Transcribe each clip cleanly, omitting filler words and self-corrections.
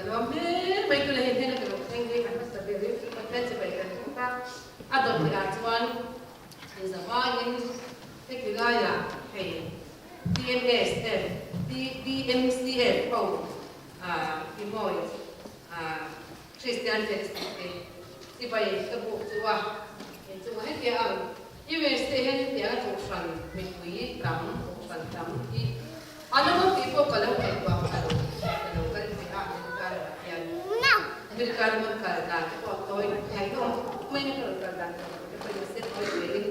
Ka lawm hle mai tuna hei hnena ka lo thleng hi a hmasa ber in Pathian chibai kan tuk a, a dawt leh ah chuan inzavangin heti laiah hei TMSF, TMCF ho Timawi Christian Fellowship te chibai ka buk chu a inchungah hetiang ang USA hian hetianga kohhran mipui tam, kohhran tam hi a la awm tih pawh ka lo ngaihtuah kha lo ka lo kal ve a America ramah hian. America rama kal dan te pawh tawi ngaihnawm khawp mai na ka rawn kal dan tur te pawh in set tawi ve in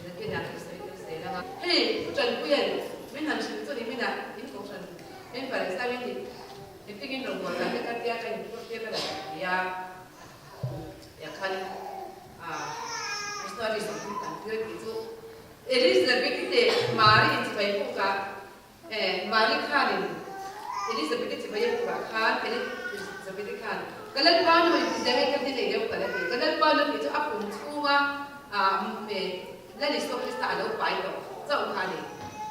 nakinah ka sawi tel zel ang a. Hei Pu Tanpuia'n min han hrilh chu ni minah in kohhran member exam in nih engtin in rawn buai dan te ka tia ka inphur tir ka rawn ti a. Tiah khan missionary sawmhnih tam tir tih chu Elizabeth-i leh Mari inchibai bukah Mari khanin Elizabeth-i chibai a bukah khan Elizabeth-i khan ka Lalpa nu inti zeng e ka ti nei deuh ka la ti. Ka Lalpa nu tih chu a pum chhunga Lal Isua Krista a lo pai tawh chauh kha a ni.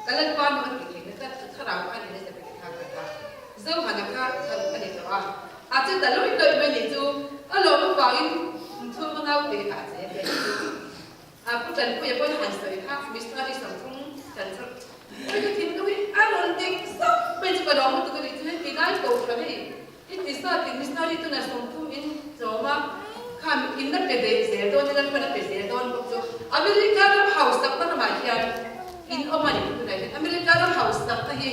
Ka Lalpa nu a tih theihna tlat chu thlarau khan Elizabeth-i kha ka ta. Zohana kha tharuk a ni tawh a, a che ta lawih lawih mai nih chu a lawm avangin Mthunga naute kha a che a nih chu. A pu Tanpuia pawn a han sawi kha missionary sawmthum chan chauh chu ka thinlung hi a rawn dik zauh mai chu ka lawm lutuk a nih chu heti lai kohhran hei i ti sat in missionary tuna 30 in chawm a kha in la pe ve zel dawn ila pawn a pe zel dawn bawk chu America ram hausak na ramah hian in awm a ni tunah hian America ram hausak na hi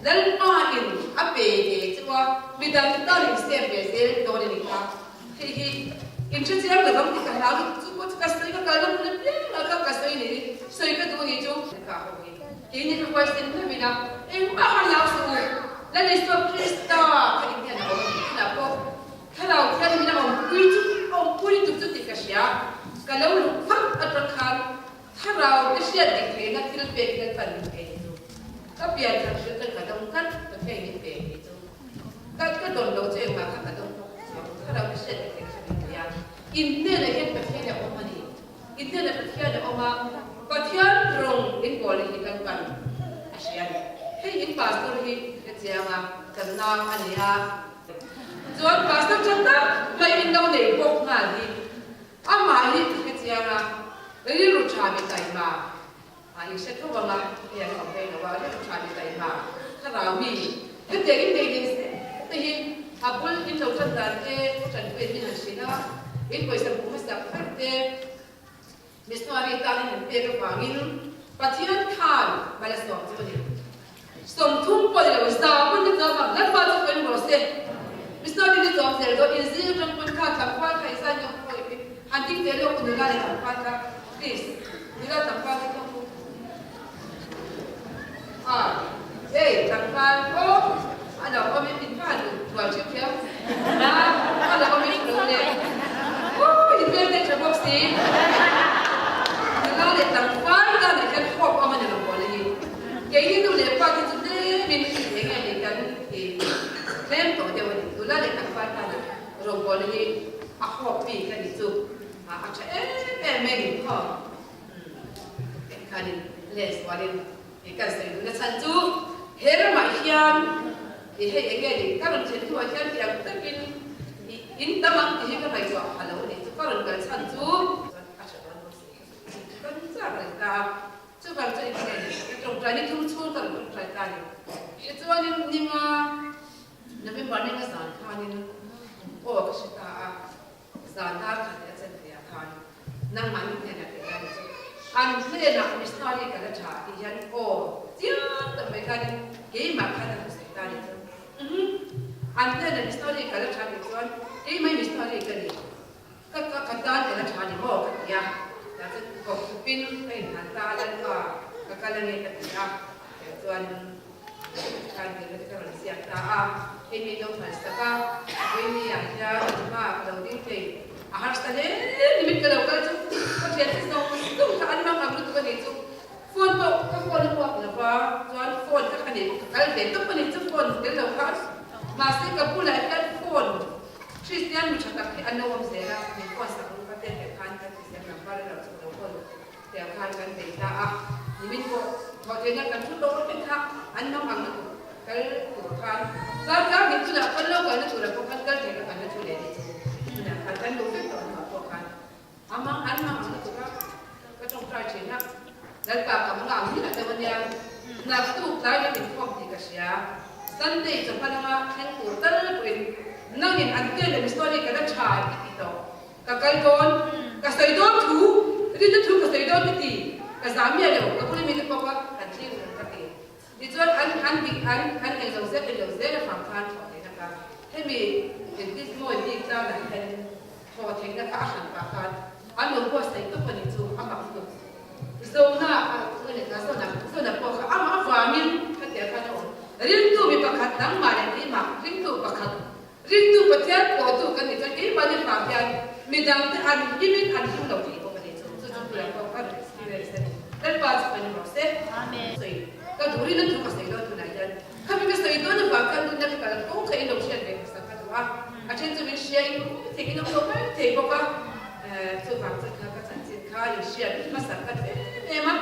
Lalpa in a pe ve chu a midang tan in sep ve zel dawn a ni kha hei hi in hre chiang lo ang tih ka hlau lutuk chu pawh chu ka sawi ka kalna hmun apiang ah kha ka sawi ni sawi ka duh a ni chu ka ho hi Keini ka huaisen hleuhin a, engmah han lau suh u, Lal Isua Krista kha in hian a awm a ni. Tunah pawh Thlarau Thianghlim a awmpui chu a awmpui lutuk chu tih ka hria. Ka lo luh phak atang khan Thlarau te hriat dik theihna thil pek hian pan min pe ni chu. Ka pian thar hrilh khan ka dawng tlat, Pathian min pe ni chu. Ka ka dawn lo chu engmah kha ka dawng bawk chuang, Thlarau te hriat dik theihna kha min pe a. In hnenah hian Pathian a awm a ni. I hnenah Pathian a awm a, Pathian rawng in bawl hi kan pan a hria a ni. Hei in pastor hi ka chiang a, kan nau a ni a. Chuan pastor tha tak mai in lo nei bawk nghal hi amah hi ka chiang a, rilru tha mi taima a in hre tho ang a, hei an awm rei lo a, rilru tha mi taima thlarau mi hetiang in nei ding te hi a bul in lo tan dan te pu Tanpuiin min han hrilh a, in pawisa hmuh hmasak vek te missionary tanin an pek avangin Pathian khan mal a sawm chu a ni. 30 pawh ni lo, za pawn ka chawm ang, Lalpa chu pawn rawh se. Missionary ni chawm zel dawn, in zing atang pawn kha tlangval kha i zai ngam pawh i han ding ve lawk nula leh tlangval kha please nula tlangval te kha u a hei tlangval aw a lo awm in min kha han rual theuh thiam a a lo awm in lo le aw in hmel te tha bawk si nula leh tlangval tan ah hian hope awm a ni lo pawh le hi. Keini nu leh pa te chu tlemin eng nge ni kan ti tlem tawh deuh a ni. Nula leh tlangval tana rawngbawlna hi a hawp bik a ni chu a tha em em mai a ni khaw. Khanin leh zualin i kan sawi duhna chhan chu he ramah hian i hei eng nge ni ka rawn thlen hnuah hian tiang takin i in tam ang tih hi ka ngaihtuah pha lo a ni chu ka rawn kal chhan chu a tha dawn bawk si. Kan chak reng ta a. Chuvang chu engtin nge ni? Ka tawngtai ni thum chhung ka rawn tawngtai ta ni. Tichuanin ninga November ninga zan khanin aw ka hre ta a, zan dar khat leh a chen theihah khan nangmah ni hnenah tih lai ni chu an hnenah missionary ka la tha tih hian aw chiang tak mai khanin keimah khan a rawn sawi ta ni chu. Uhmm an hnenah missionary ka la tha tih chuan keimah hi missionary ka ni. Ka ka ka tan ka la tha ni maw ka ti a, tah chuan kawp thupin ka inhan ta a, Lalpa ka kal ange ka ti a, tiang chuan khan tirna te ka rawn ziak ta a, hei mi lo hman sak a, Vawiini ah hian hma ka lo ding thei, a harsa hle ni mit ka lo kal chu ka thian te zawng zawng kha an mang ang lutuk a nih chu, phone pawh ka phone a puak lo va, chuan phone ka kha nei bawk ka kal ve tawp a nih chu phone tel lo khan, mahse ka bulah hian phone. Kristian mi tha tak hi an lo awm zel a, min phone sak ru kha te teh khan kan ti zel lam var elo chu ka lo call tel khan kan bei ta a, nimin pawh thawh theihna kan thu tawh vek kha an lo ang lutuk kal tur khan kar kar dik chunah kan lo kalna turah pawh khan. Sunday chawhma lama thleng tur tal pawhin nangin an hnenah missionary ka la tha i ti tawh. Ka kal dawn, ka sawi dawn thu, rinna thu ka sawi dawn ka ti, ka zam miah lo, ka bula mite pawh kha an thlir reng ka ti. Tichuan an an dik an an eng lo zel eng lo zel avang khan thawh theihna kha hemi engtin mawi bik tanah hian thawh theihna kha a hran pah khan an lo buatsaih tawp a nih chu a mak lutuk. Zona zona zona pawh kha amah avangin khatiang khan a awm. Ringtu mi pakhat nangmah leh keimah ringtu pakhat Ringtu Pathian pawhtu kan nih chuan keimahni vang hian midangte an himin an him lo thei bawk a ni chu. Chu chu puiah pawh ka rawn experience a ni. Lalpa chu kan rawh se. Sawi ka duh rin a thu ka sawi dawn tunah hian khami ka sawi dawn avang khan nunna ka kal fo kha in lo hriat ve hmasak ka duh a. A then chu min hria in awm thei in awm lo mai thei bawk a. Chuvang chuan kha ka chanchin kha in hriat hmasak ka duh em em a.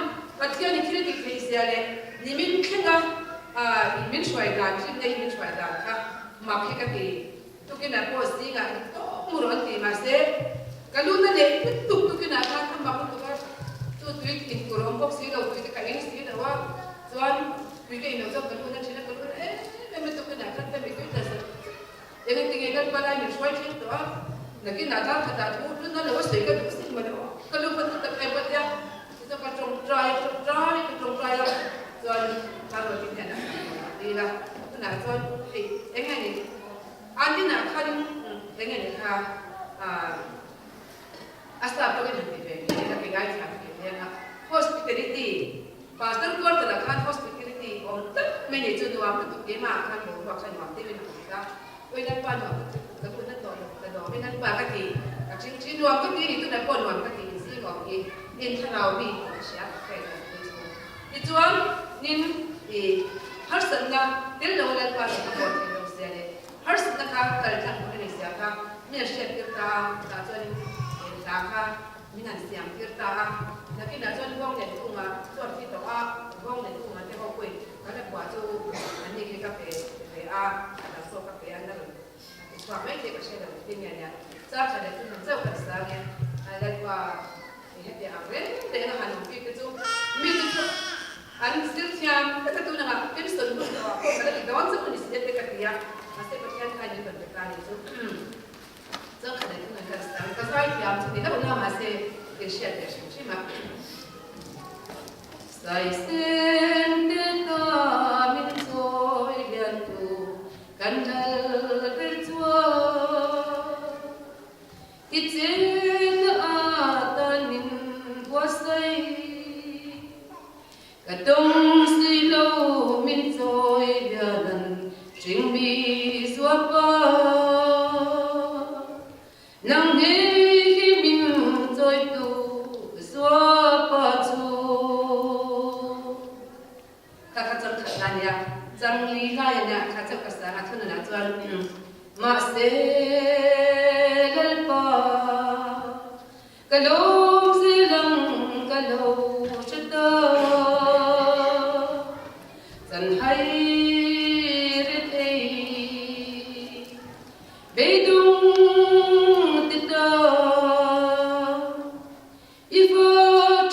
Pathian i thil tih theih zia leh nimin thlenga min hruai dan rinna hi min hruai dan kha Mak hi ka ti, tukinah pawh zingah dik tawk mu rawh an ti mahse ka lu na leh lutuk tukinah khan a mak lutuk a, chu tui in tur a awm bawk si lo, tui te ka eng si lo a, chuan tui ka in loh chuan ka lu na thin a, ka lu na em em a tukinah khan ka mitui ta zet zet eng ati nge kan palai min hruai thleng tawh a, nakinah khan khatah thu lu na lo a sawi ka duh sin mawle aw, ka lu kha chu tak em ka tia, tichuan ka tawngtai ka tawngtai ka tawngtai a, chuan ka rawtin hian a dil a. Tunah chuan hei eng nge ni an inah khan eng nge ni kha a staff pawhin han ti ve ngei a ke ngaithla ve hle a hospitality pastor quarter ah khan hospitality awm tlat mai ni chu nuam lutuk keimah ah khan boruak kha nuam deuhin a awm ta oi lalpa nuam lutuk ka duhna tawh lo ka lawm in lalpa ka ti ka thing thi nuam ka ti ni tunah pawh nuam ka ti in zing awm hi in thlarau mi ka hria ka hriat ka pui chu tichuan nin I harsatna tel lo Lalpa chu ka haw thei lo zia leh harsatna kha kal tlang tur a ni zia kha min han hriat tir ta a, tah chuanin he hla kha min han siam tir ta a, nakinah chuan Buanglen Kunga chuan thi tawh a, Buanglen Kunga te ho pawhin ka la phuah chu an ni khi ka pe ve a, a dang pawh ka pe a, na rawn ti chhuak mai thei ka hre lo tin nge nia, char tha leh thil han chauh kan sang e, Lalpa i hetiang ang reng reng a han awm bik te chu mite chu An zir thiam vek a tun anga pension hun tawh ah pawh ka la ti dawn chu ni si te ka ti a, mahse Pathian kha min rawn pe ta ni chu chuan kha leh thung an kan sang ka zai thiam chu ni loh na mahse in hriat leh hrim hrim a. Saisen te ta min chawi lian tu kan lal ber chuan I chenna atan min buatsaih. Ka tawng si lo min chawi lian an hring mi zuapa. Nang ngei hi min chawitu zuapa chu. Kha kha chang khat la nia, chang li lai a nia, kha chauh ka sang a thununah chuan mahse Lalpa. Ka lawm zel ang ka lo hre ta. Chan hai re thei beidung ti ta. I va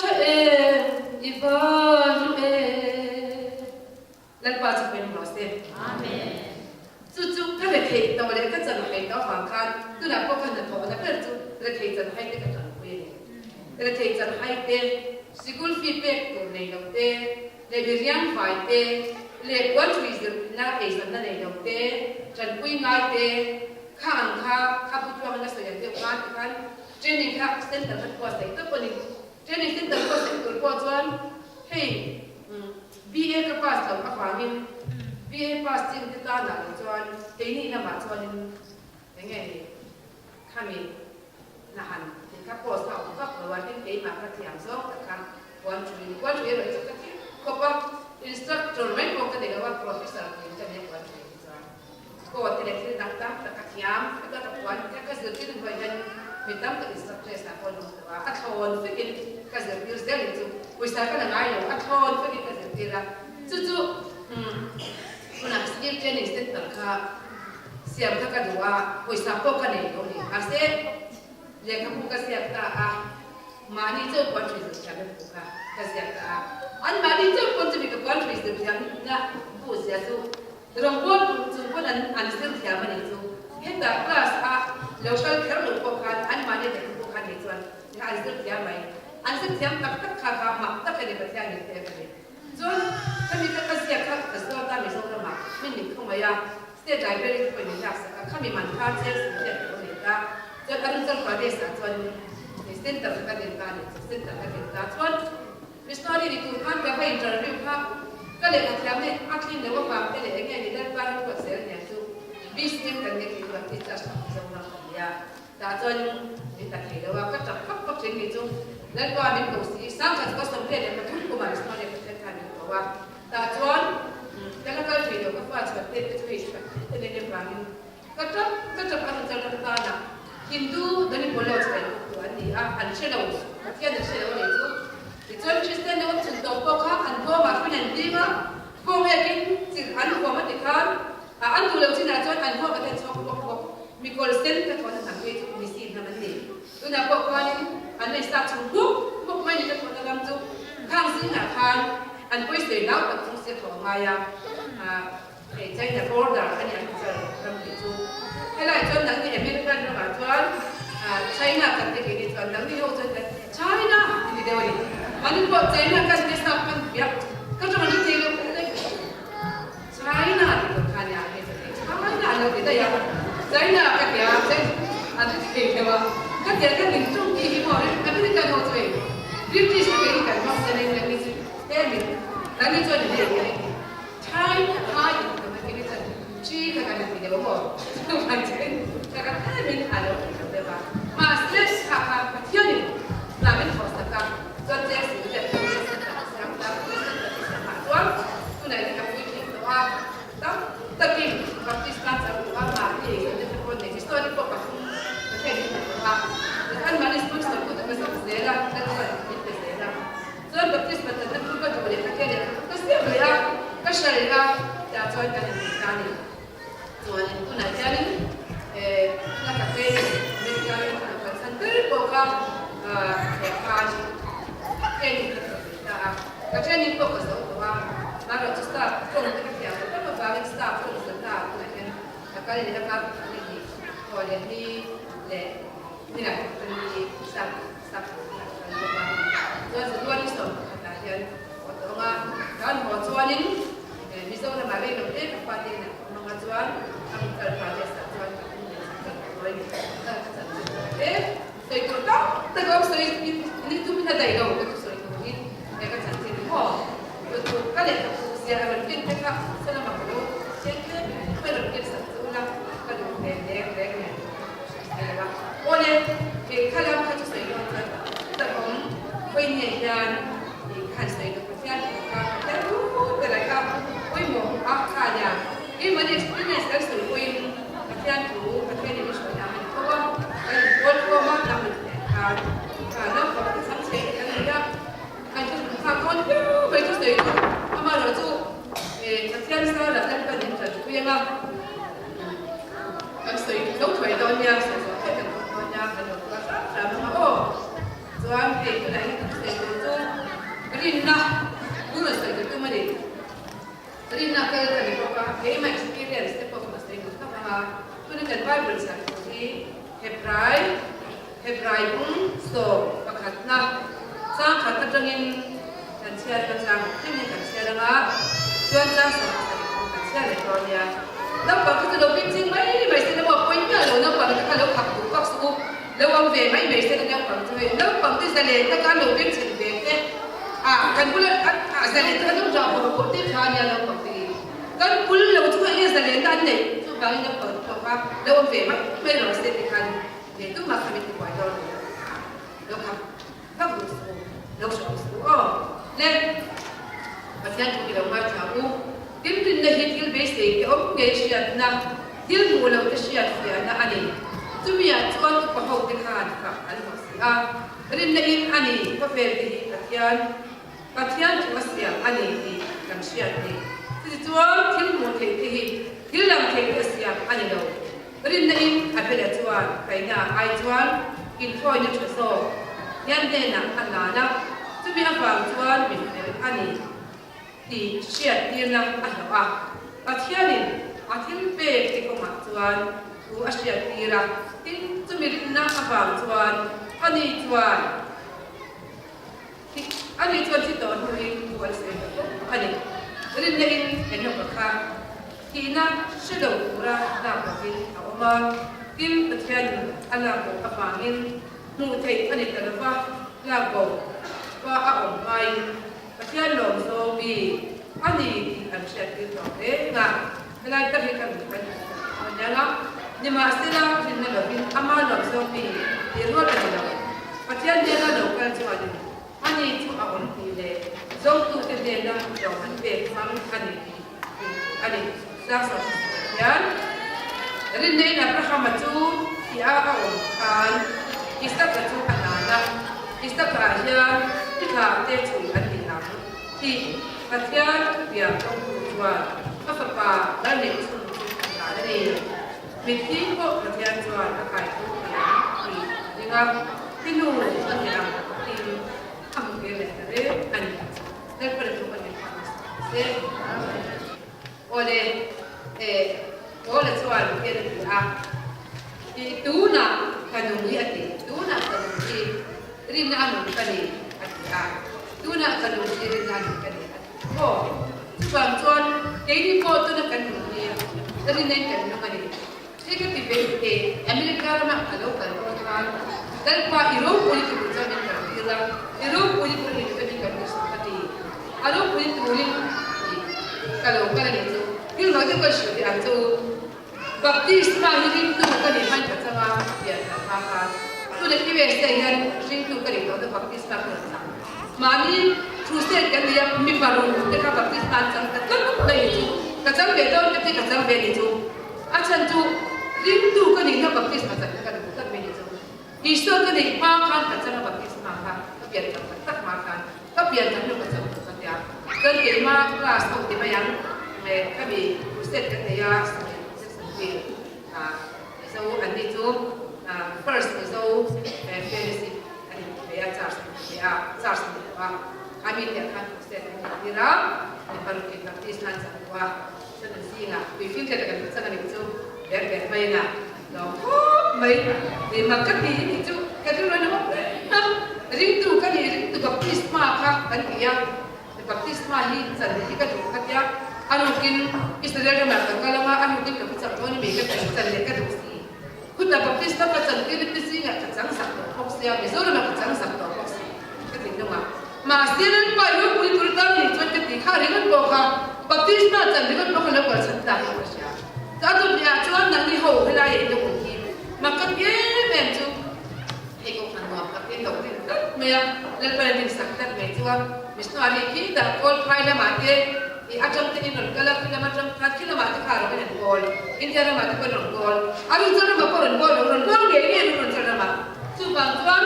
tha em, i va hlu em. Lalpa chu hmel rawh se. Amen. Chu chu ka rethei tawh leh ka chan hai tawh avang khan tunah pawh ka hnathawhna ber chu rethei chan hai te ka tanpui a ni. Rethei chan hai te, sikul fee pek tur nei lo te, leh miriang vai te, leh puan ṭhui zirna eizawnna nei lo te, ṭanpui ngai te, kha ang kha kha pu tluangin a sawi ang deuh khan tikhan training kha center kha buatsaih tawp a ni. Training center buatsaih tur pawh chuan hei BA ka pass loh avangin BA pass chin te tanah lo chuan keini lamah chuanin eng nge ni khami hnahan tih kha post a awm vak lo a, tin keimah ka thiam zawng tak kha puan thui puan thui erawh hi chu ka thil khawp a, instructor mai pawh ka ni lo a, professor tling ka ni a puan thui hi chuan. Aw ti leh thil dang tam tak ka thiam vek a, ka puan ka ka zirtir in hawi hian mi tam tak instructors ah pawh an awm tawh a, a thlawn vekin ka zirtir zel in chu pawisa ka la ngai lo, a thlawn vekin ka zirtir a, chu chu umm hunah skill training center kha siam kha ka duh a, pawisa pawh ka nei lo ni, mahse lehkhabu ka ziak ta a, mahni chauh puan hrui zirthiamna bu kha ka ziak ta a, an mahni chauh pawn chumi ka puan hrui zirthiamna bu zia chu. Rawngbawl chung pawn an an zir thiam a nih chu. Hetah class a lo kal kher loh pawh khan anmahni lehkha pawh khan nih chuan an zir thiam mai. An zir thiam tak tak kha kha mak tak a ni Pathian in pek a ni. Chuan khami ka ka ziak kha ka zawt a Mizoramah min min khaw mai a, State Library te pawhin min laksak a, khami man kha cheng sum riat ka lo nei ta. Chuan Arunachal Pradesh ah chuan center kha ka din ta a ni chu, center ka din ta. Chuan Missionary ni tur khan ka va interview kha ka lehkha thiam nen a tlin loh avang te leh enge ni Lalpa ram ruat zel nen chu BCM kan nge tih chuan teachers ang Mizoram ka ni a. Tah chuan min la thei lo a, ka tap fak fak thin ni chu Lalpa min ko si, 1933 kumah Missionary Pathian khan min ko a, tah chuan ka la kal thei lo, ka fa chhuat te te chu hei hriat te nen avangin ka tap ka tap a rawn chal ram tana Hindu Danipawl lo chhai tuk tu an ni a, an hre lo, Pathian an hre lo a nih chu. Tichuan Kristian lo chhun tawh pawh kha an kawngah hmin an ding a, kawng ekin chilh an huam a ti khan A an duh loh chinah chuan an huap a ten chhawk bawk bawk. Mikawl sen ka thawhna hnam phei chu Misi hnam an ni. Tunah pawh khuanin an la insak chhung hmuk hmuk mai ni ka thawhna ram chu khang zingah khan an pawisawi hlau tak chung sia thawh a ngai a, hei China border a ni ang chal ram tih chu. Helaiah chuan nangni American ramah chuan China kan ti kei ni chuan nangni ho chuan kan China ti ni deuh a ni. Mahni pawh China kan ti sap kan biak ka tawng an hre thei lo. China ti tur kha nia hei chu hei China an lo ti daih a, China ka tia China an ti thei deuh a, ka tia ka ning tum tih hi maw American ho chu hei British te kei kan hmang zel in nangni chu tlem in nangni chuan in hei hei China thai in ti tur kha kei chuan Chi kha kan ti deuh maw chuvang chuan ka ka tlem in a lo ti lo deuh a, mahse kha kha Pathian in hna min thawh sak a chuan Chelsea te Chuan tunah hian ka puitling tawh a, tam takin Baptist tan chang tawh a, mahni ei zawhna te pawh nei Missionary pawh pathum ka thlen in tawh a, tichuan mahni sponsor tu te ka zawk zel a, ka chuan min pe zel a. Chuan Baptist pathatna thu ka duh leh ka tia leh ka siam leh a, ka hre leh a, tah chuan kan inti ta a ni. Chuanin tunah hianin tuna ka training America ram ka lo kalsan ber pawh kha lehkha training ka thawk ve ta a, ka training pawh ka zo tawh a, marawh chu staff tawng te ka thiam lo tak avangin staff tawng zirna ah tunah hian ka kal leh a kar pakhat leh ni thaw leh ni leh ni lah ka ni staff staff tawng ka kal bawk a, chuan January 11 ah hian haw tawng a, kan haw chuanin. Mizoramah rei lo te ka fate in an awm anga chuan a rawn kal pah leh sah chuan ka pum leh chak chak ka ruai ni ka ka chan chu ka te sawi tur tak tak awm sawi ni tum in a daih lo ka thu sawi tur in he ka chan chin maw tu tu ka leh ka puk zia a rawn ken te kha salamah ka lo chen tlem ka rawn ken sak chu ula ka duh ve reng reng nen ka hre lo a awle kei kha lam kha chu sawi dawn chuan tak awm khawi nge hian Tih khan sawi duh Pathian thu kha Pathian thu ber a kha pawimawh a kha nia. Keimahni experience kan sawi pawhin Pathian thu Pathian in i hruaina ang a ni tho a, kan inpawl khawm a lam in hneh khan kha naupang te chhang chhe te kan nei a, kan thu hmu phak dawn viau mai chu sawi duh amaherawh chu Pathian zara Lalpan in tanpui anga kan sawi zo thuai dawn nia, sawi zawh thuai kan tum dawn nia kan lo tuar hram hram anga aw. Chuan hei tunah hian kan sawi tur chu rinna bul a sawi tur tum a ni. Rinna kal ka ni bawk a, keimah experience te pawh ka sawi duh tak ang a. Tuna kan Bible chhiar tur hi Hebrai, Hebrai bung sawm pakhatna chang khat atangin kan chhiar ang a, chang thlengin kan chhiar ang a, chuan chang 17 pawh kan chhiar leh dawn nia. Naupang kha chu lo bengchheng mai mai se emaw pawi miah lo naupang te kha lo khak duh vak suh u. Lo awm ve mai mai se la naupang chu hei naupang te zalen taka lo beng chhen ve te a kan bula a zalen taka lo dah bawrh bawrh te kha ania naupang te hi kan bul lo chu hei zalen na an neih chuvangin naupang te pawh kha lo awm ve mai mai lo se ti khan ve tumah kha min ti buai dawn lo lo kha vak duh suh u lo hre suh u aw le Pathian thu i lo ngaithla u Tinrinna hi thil beisei te awm ngei hriatna, thil hmuh loh te hriat fiahna a ni. Chumiah chuan upa ho te khan fak an hlawh si a, rinna in a ni, khawvel te hi Pathian, Pathian thu a siam a ni tih kan hriat ni. Chutichuan thil hmuh theih te hi thil lang theih te a siam a ni lo. Rinna in a bela chuan kaina ai chuan inthawina tha zawk hian hnenah a hlan a, chumi avang chuan min fel a ni. Tih hriattirna a hlauh a. Pathianin a thil pek te kawngah chuan thu a hriattir a, tin, chumi rinna avang chuan ani chuan ani chuan thi tawh hnuin thu an sawi ta fo a ni. Rinna in Enoka kha thihna hre lo tura lak lovin a awm a, tin, Pathianin a lak bo avangin hmuh theih a ni ta lova, lak bo pa a awm hmain Pathian lawm zawng mi a ni tih an hriattir tawh reng a, helai tak hi kan kan a niang a, nimahsela rinna lovin ama lawm zawng mi tih rual a ni lo. Pathian hnena lo kal chuanin ani chu a awm tih leh zawngtute hnena lawm an pek hmang a ni tih rintu a ni. Tlangsawm Pathian rinna in Abrahama chu ti a a awm khan Isaka chu a hlan a, Isaka ah hian i thlah te chhui an ni ang tih Pathian thupiam tawngtu chuan a fapa lal neih chhun chu a hlan a ni. Mitthi pawh Pathian chuan a kai thu thei ang tih a ring a, tinu a ni ang tiin a hmu kir leh ta reng a ni. Lalpa thu kan inhmuh nasa se. Awle, eh, Awle chuan hian a ti a, Ih, tunah ka nung hi a ti, tunah ka nung hi rinna a nung ka ni a ti a, tunah ka nung hi rinna a nung ka ni a ti maw? Chuvang chuan keini pawh tuna kan nung hi rinna in kan nung a ni. Hei ka ti ve eh, America ramah ka lo kal dawn khan Lalpa i ropui tur chuan min kal tir a, i ropui tur in chuan min kal tir suh ka ti. A ropui turin tih ka lo kal a nih chu. Thil rawh deuh ka hrilh teh ang che u. Baptisma hi ringtu ka nih hman ka chang a, pian ka hma khan. Tunah USA hian ringtu ka nih tawh na baptisma ka rawn chang. Mahni crusade kan nei a, mi paruk te kha baptisma an chang ta tlat mai ni chu. Ka chang ve dawn ka ti ka chang ve ni chu. A chhan chu ringtu ka nihna baptisma chan kha ka duh tlat mai ni chu. Isua ka neih hma khan ka chang a baptisma kha ka pian chak tak tak hma khan ka pian chak hnu ka chang tawh ka tia. Chuan keima class ho ti mai ang khami crusade kan nei a Jackson Hill ah Mizo an ni chu first Mizo fellowship an inti ve a church an inti ve a church an ni lo a khami te ah khan crusade an nei tir a mipa rukin baptisma an chang tawh a. Chuan zingah puifim te kan chang a nih chu ber ber mai na lawm khawp mai ni mak ka ti hi chu ka rilru a nuam reng a, ringtu ka ni ringtu baptisma kha kan ti a, baptisma hi chan hi ka duh ka tia a rukin Israel ramah kan kal anga a rukin ka pu chak dawn a mi ka ti chan leh ka duh si khutah baptisma ka chan tir te zingah ka chang zak tawh bawk sia Mizoramah ka chang zak tawh bawk si ka ti hnungah. Mahse Lalpa i ropui tur tan nih chuan ka ti kha ringawt pawh kha baptisma chan ringawt pawh kha lo kal chhan ta hi ka hria. Ka dawt ah chuan nangni ho helai ah in lo awm hi mak ka ti em em chu hei pawh kha nuam tak in lo rin tlat mai a, Lalpa in rin sak tlat mai chu a missionary khi dah kawl phai lamah te i atang te in rawn kal a, khi lam atang khan khi lamah te kha a rawn in an kawl, India ramah te pawh in rawn kawl, a rin chuan ramah pawh rawn kawl lo, rawn kawl ngei ngei an rawn chuan ramah. Chuvang chuan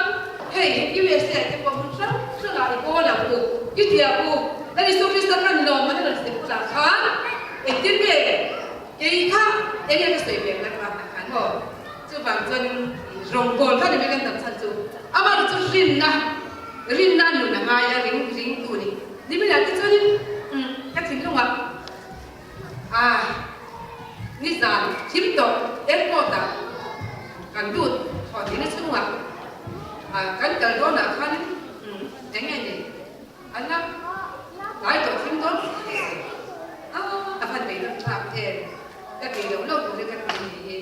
hei USA te pawh hmun hrang hrangah i kawl ang u, i tia u, Lal Isua Krista khan lawm an rawn sem hunah khan engtin nge kei kha enge ka sawi ve ngai kha khan maw? Chuvang chuan rawngbawl kha ni mai kan dam chhan chu amah chu rinna, rinna nun a ngai a ring ringtu ni. Niminah te chuanin ka thinlungah Ah, nizan thim tawh airport ah kan lut thawh dihna chhungah ah kan kal dawn ah khan eng nge ni an la tlai tawh thim dawn ah a van bei deuh thlak em ka ti lo lo tur hi ka ti ni hi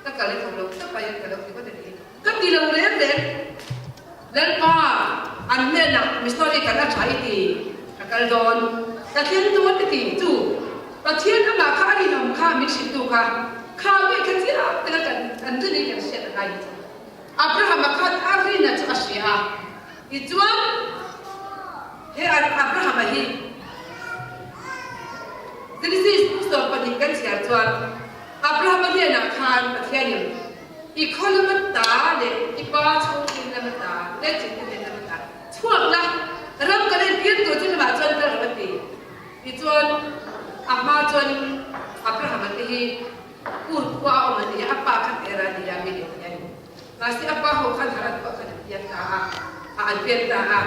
ka kal i thawk lo thlap a ka lo ti ngawt a ni ka ti lo reng reng Lalpa an hnenah missionary kan a tha i ti ka kal dawn ka thleng dawn ka ti chu Pathian amah kha a rinawm kha min hrilhtu kha kha ngei kha chiang taka kan kan rin in kan hriat a ngai hi chu Abrahama khan a rina chu a hria a tichuan he Abrahama hi Genesis 12 kan chhiar chuan Abrahama hnenah khan Pathianin I khaw lama ta leh i pa chhungtin lama ta leh chinte nen lama ta chhuak la, ram kan entir tur chu lamah chuan kal rawh a ti. Tichuan, a hma chuan Abraham-a te hi Ur khua a awm a ni a, a pa khan Tera a ni a, mi leh ti a ni. Mahse, a pa ho khan Haran khua khan an pian ta a, a an pian ta a.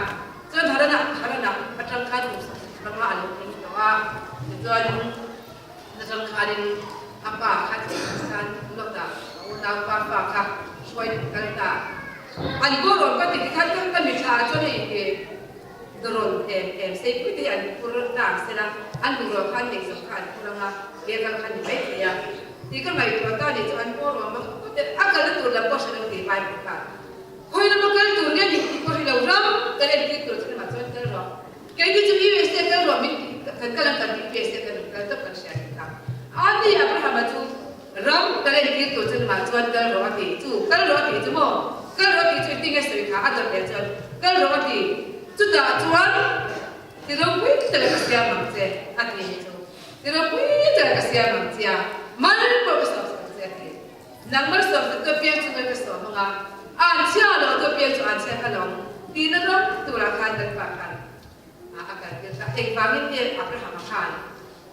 Chuan Haran-ah Haran-ah atang khan kum 70 a lo thleng tawh a, tichuan. Atang khanin a pa kha theihnghilh khan Lota a unaupa fa kha hruaiin an kal ta. An boruak ka ti tikhan ka ka mithla ah chuan hei hi dawrawn em em seipui te hi an phur tlang sela an bungrua kha an neih zawh kha an phur anga ke kal kha ni mai thei a tih ka ngaihtuah ta ni chu an boruak mak te a kalna tur lam pawh hre lo tih Bible khan khawi lama kal tur nge ni tih pawh hre lo ram kan entir tur chu lamah chuan kal rawh. Keini chu USA kal rawh min tih kan kal ang kan tih USA kan rawn kal tawp kan hria tih kha. Ani Abrahama chu ram kan entir tur chuan mah chuan kal rawh a ti chu kal rawh a ti chu maw kal rawh a ti chu engtin nge sawi kha a dawt leh chuan kal rawh a ti chutah chuan ti ropui tak ka siam ang che a ti ni chu ti ropui tak ka siam ang che a mal pawh ka sawm sak che a ti nang mal sawm sak tu apiang chu mal ka sawm ang a An chhia lo chu pian chu an chhia kha lo tihna ram turah khan kan pa khan a kal tir ta. Engvangin nge Abrahama khan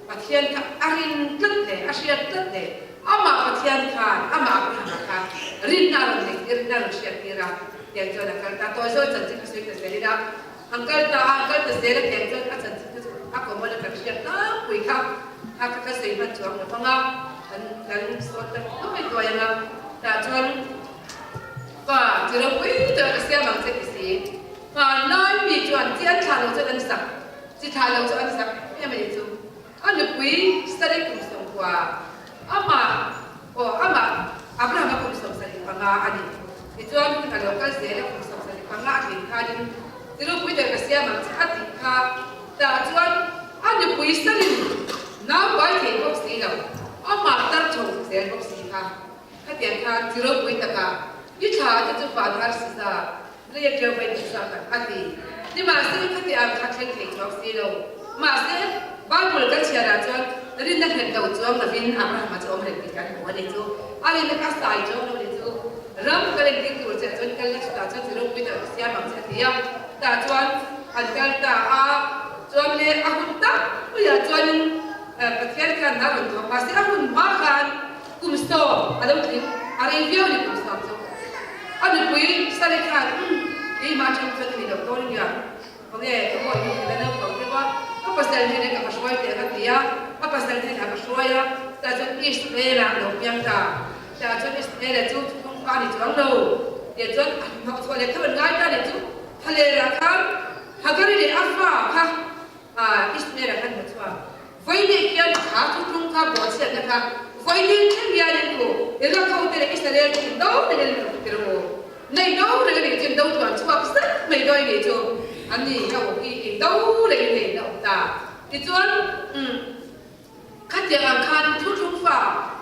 Pathian kha a rin tlat le, a hriat tlat le? Amah Pathian khan amah Abrahama kha rinna a rawn neih tir, rinna a rawn hriat tir a, tiang chuan a kal ta. Tawi zawi chanchin kha sawi ta zel ila, an kal ta a, an kal ta zel a, tiang chuan a chanchin kha chu a common a kan hriat tlangpui kha, kha kha ka sawi hman chuang lo vang a, kan kan sawn ta tuai tuai ang a, tah chuan Pa, chi ropui tak ka siam ang che ti si. Hmanlai mi chuan chi an thlah lo chuan an sak, chi thlah lo chu an sak em a nih chu. A nupui Sari kum 90, amah, aw amah Abrahama kum 75 a ni. Tichuan hun a lo kal zel a, kum 75 a tlin khanin chi ropui tak ka siam ang che a tih kha. Tah chuan a nupui Sarin nau pai thei bawk si lo, amah tar chho zel bawk si kha. Khatiang khan chi ropui takah i thla te chu van har si za, lei a ṭeu vai duh sa tak a ti. Nimahse, khatiang kha thleng thei chuang si lo. Mahse, Bible kan chhiarah chuan rinna nghet lo chuang lovin Abrahama chu awm reng tih kan hmu a ni chu. A rinna kha sai chuang lo ni chu. Ram kan entir tur che ah chuan kal la chutah chuan chi ropui tak ka siam ang che a ti a. Tah chuan an kal ta a, chuan le a hun tak puiah chuanin Pathian khan a rawn thawk. Mahse, a hun hma khan Kum 10 a lo tling, a rei viau ni kum 10 chu. A nupui Sally khan, Umm, keimah atang chuan ka ni lo dawn ania, khawnge ka bawi hnu ka la naupang deuh a, ka pasal hnenah ka va hruai teh ka ti a, a pasal hnenah ka hruai a, tah chuan Israel-ah a lo piang ta, tah chuan Israel-a chu thuthlung fa a ni chuang lo, tiah chuan a hnawh chhuah leh tho an ngai ta nih chu, Thalerah khan Hagari leh a fa kha Israel-a khan hmu chhuak. Vawiin hian kha thuthlung kha bawhchhiatna kha vawiin thleng hianin u Iraq ho te leh Israel te in do reng a ni lo tir u. Nei do reng a nih chu in do tluan chhuak zet mai dawi nih chu an ni ho hi in do reng in nei na awm ta. Tichuan umm khatiang ang khan thuthlung fa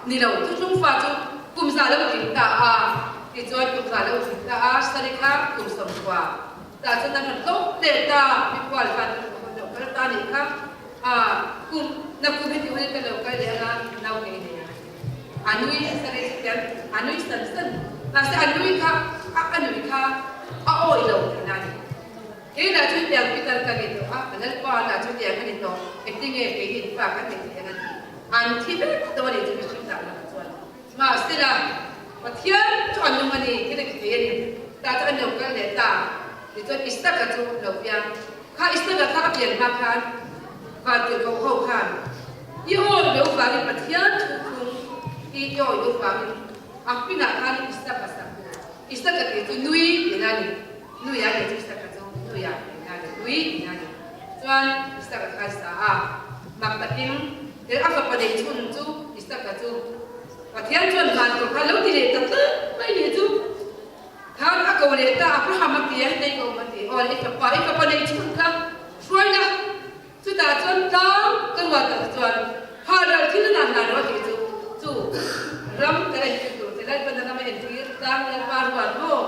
ni lo thuthlung fa chu kum za lo tling ta a tichuan kum za lo tling ta a Sari kha kum 90 tah chuan an rawn tlawm leh ta mikhual khan an rawn lo kal ta nih kha. A kum na kum heti hun in ka lo kal leh anga nau ngei nei ang a ti. A nui nasa rei chu tiang a nui san san. Mahse a nui kha a a nui kha a awih lo tihna a ni. Keilah chu tiang pitar ka ni tawh a, ka lalpa lah chu tiang a ni tawh, engtinge keini in fa kan nei thei ang a ti. An thi vek tawh a ni chu mihring tak lakah chuan. Mahsela Pathian chu a nung a ni thil a ti thei a ni. Tah chu an lo kal leh ta. Tichuan Isaka chu lo piang. Kha Isaka kha a pian hma khan vantirhkoh ho khan i awi lo vangin Pathian thu thlung i i awi lo vangin a hminah khan Isaka sak u. Isaka tih chu nui tihna a ni. Nuia tih chu Isaka chu nuia tihna a ni. Nui tihna a ni. Chuan Isaka khan sa a mak takin a fapa neih chhun chu Isaka chu Pathian chuan vantur kha lo ti leh ta tlat mai nih chu. Khan a ko leh ta, Abraham a ti a, hetei ka awm a ti. Aw i fapa, i fapa neih chhun kha hruaina chutah chuan tlang ka ruat tak chuan Haral thil a nan hna lo a tih chu, chu ram kan entir tur che Lalpan a ram a entir tlang Lalpa ruat maw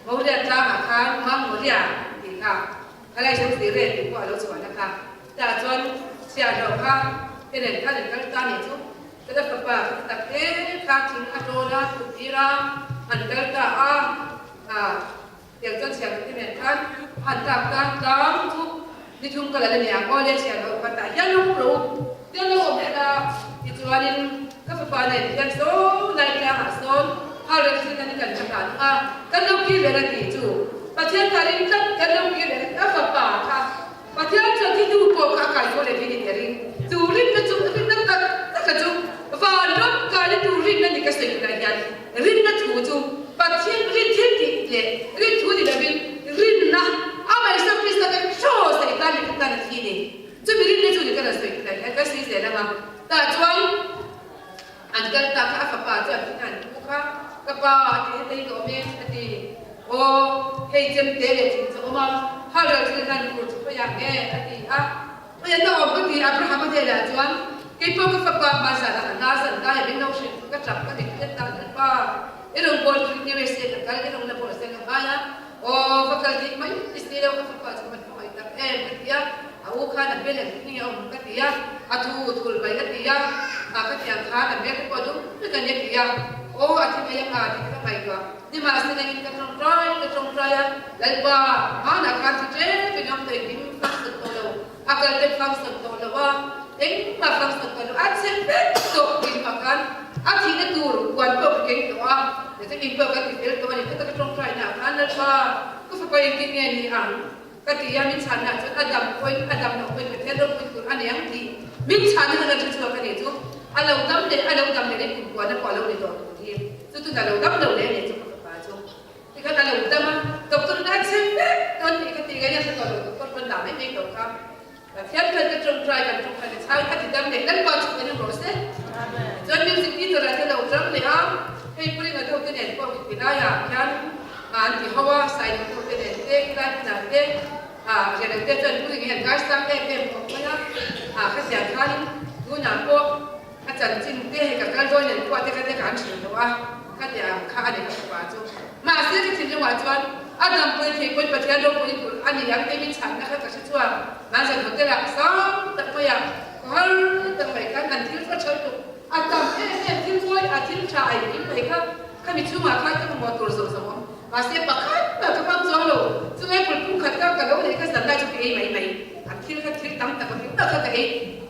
Moria tlangah khan Mount Moria tih kha khalai hriam si rel tih pawh a lo chhuahna kha tah chuan chhiahhlawh kha enen khan an kal ta nih chu. Ka la fapa ka ti tak e, kha thing a tawn a, thut tir a, han kal ta a, ah tiang chuan chhiar te nen khan han tlak ta tlang chu ni thum ka la la niang aw le chhiar loh khan tah hian lo ro tiang lo awm leh la tichuanin ka fapa nen hian sawn lai tlangah sawn hal reng sin an kan tha hlan a, kan lo kir leh la tih chu Pathian kha ring tlat kan lo kir leh la ka fapa kha Pathian chuan thi tu pawh kha a kai tho leh thin in ka ring. Chu rinna chu rinna tak taka chu. Rinna thu chu Pathian rin thil tih leh rin thu ni lovin rinna Amah Isua Krista kan hraw saih tan leh kan tan a thi ni. Chumi rinna chu ni ka rawn sawi thlai hian ka sawi zel ang a. Tah chuan an kal ta kha a fapa chuan thil an thu kha ka pa a ti heta hi ka awm e a ti. Aw hei chemte leh thing chu a awm a, halral thil hlan tur chu khawiah nge a ti a. Khawiah na awm ka ti Abraham a hnenah chuan kei pawh ka fapa hmaizah ah hna zan lai a min lo hrilh chu ka tap ka dik tlat ta Lalpa i rawn kawl thin USA ka kal i rawn la pawh seng a ngai a aw va kal dih mai i si lo ka fapa chu ka van hmangaih tak em ka ti a a u khan a hmel ang thin nge a awm ka ti a a thu thul mai ka ti a a ka ti ang khan a hmel te pawh a dum vek a ni a ti a aw a thi mai ang a ti te ka ngaihtuah Nimahsela in ka tawngtai ka tawngtai a, Lalpa, hmanah khan thi ṭep in awm tawh engkim function tawh lo, a kal te function tawh lo a, engmah function tawh lo, a chhe vek tawh tih hmah khan a thihna tur puan pawh ka keng tawh a, tichuan in pawh kan ti fel tawh a ni, khata ka tawngtai naah khan Lalpa, ka fapa engtin nge ni ang? Ka ti a, min chhanna chuan a dam pawhin a dam loh pawhin Pathian ropui tur a nei ang tih min chhanna kha kan hre chhuak a ni chu a lo dam leh a lo dam leh in kumkuana pawh a lo ni tawh tur hi chu tuna lo dam lo leh a ni chu ka fapa chu tikhan a lo dam a doctor in a chhe vek dawn tih ka tih ngaih a hre tawh lo doctor pawn dah mai mai tawh kha Pathian khan ka tawngtai kan tawngtai ka chhang a ti dam leh Lalpa chu kan in rawh se chuan music teacher ah te lo tang leh a hei puring a deuh te nen pawh ti laiah khian an ti ho a sailo deuh te nen te khilai hmunah te ah riah lo te chuan puring hian ngaisang em em khawp mai a ah khatiang khanin tunah pawh a chanchin te hei ka kal dawn nen pawh te kha te ka an hrilh lo a khatiang kha a ni ka fapa chu mahse ka thinlungah chuan a dampui theih pawn Pathian ropui tur a ni ang tei min chhanna kha ka hre chhuak Manzan hotel ah sang tak mai ah khawhar tak mai khan an thil chu a tha lutuk a tam em em thil mawi a thil tha a engkim mai kha Khami chhungah khan ka mamawh tur zawh zawh awm. Mahse pakhat mah ka hmang chuang lo. Chu apple pum khat kha ka lo neih kha zan lai chu ka ei mai mai. An thil kha thil tam tak a hming tak kha ka ei.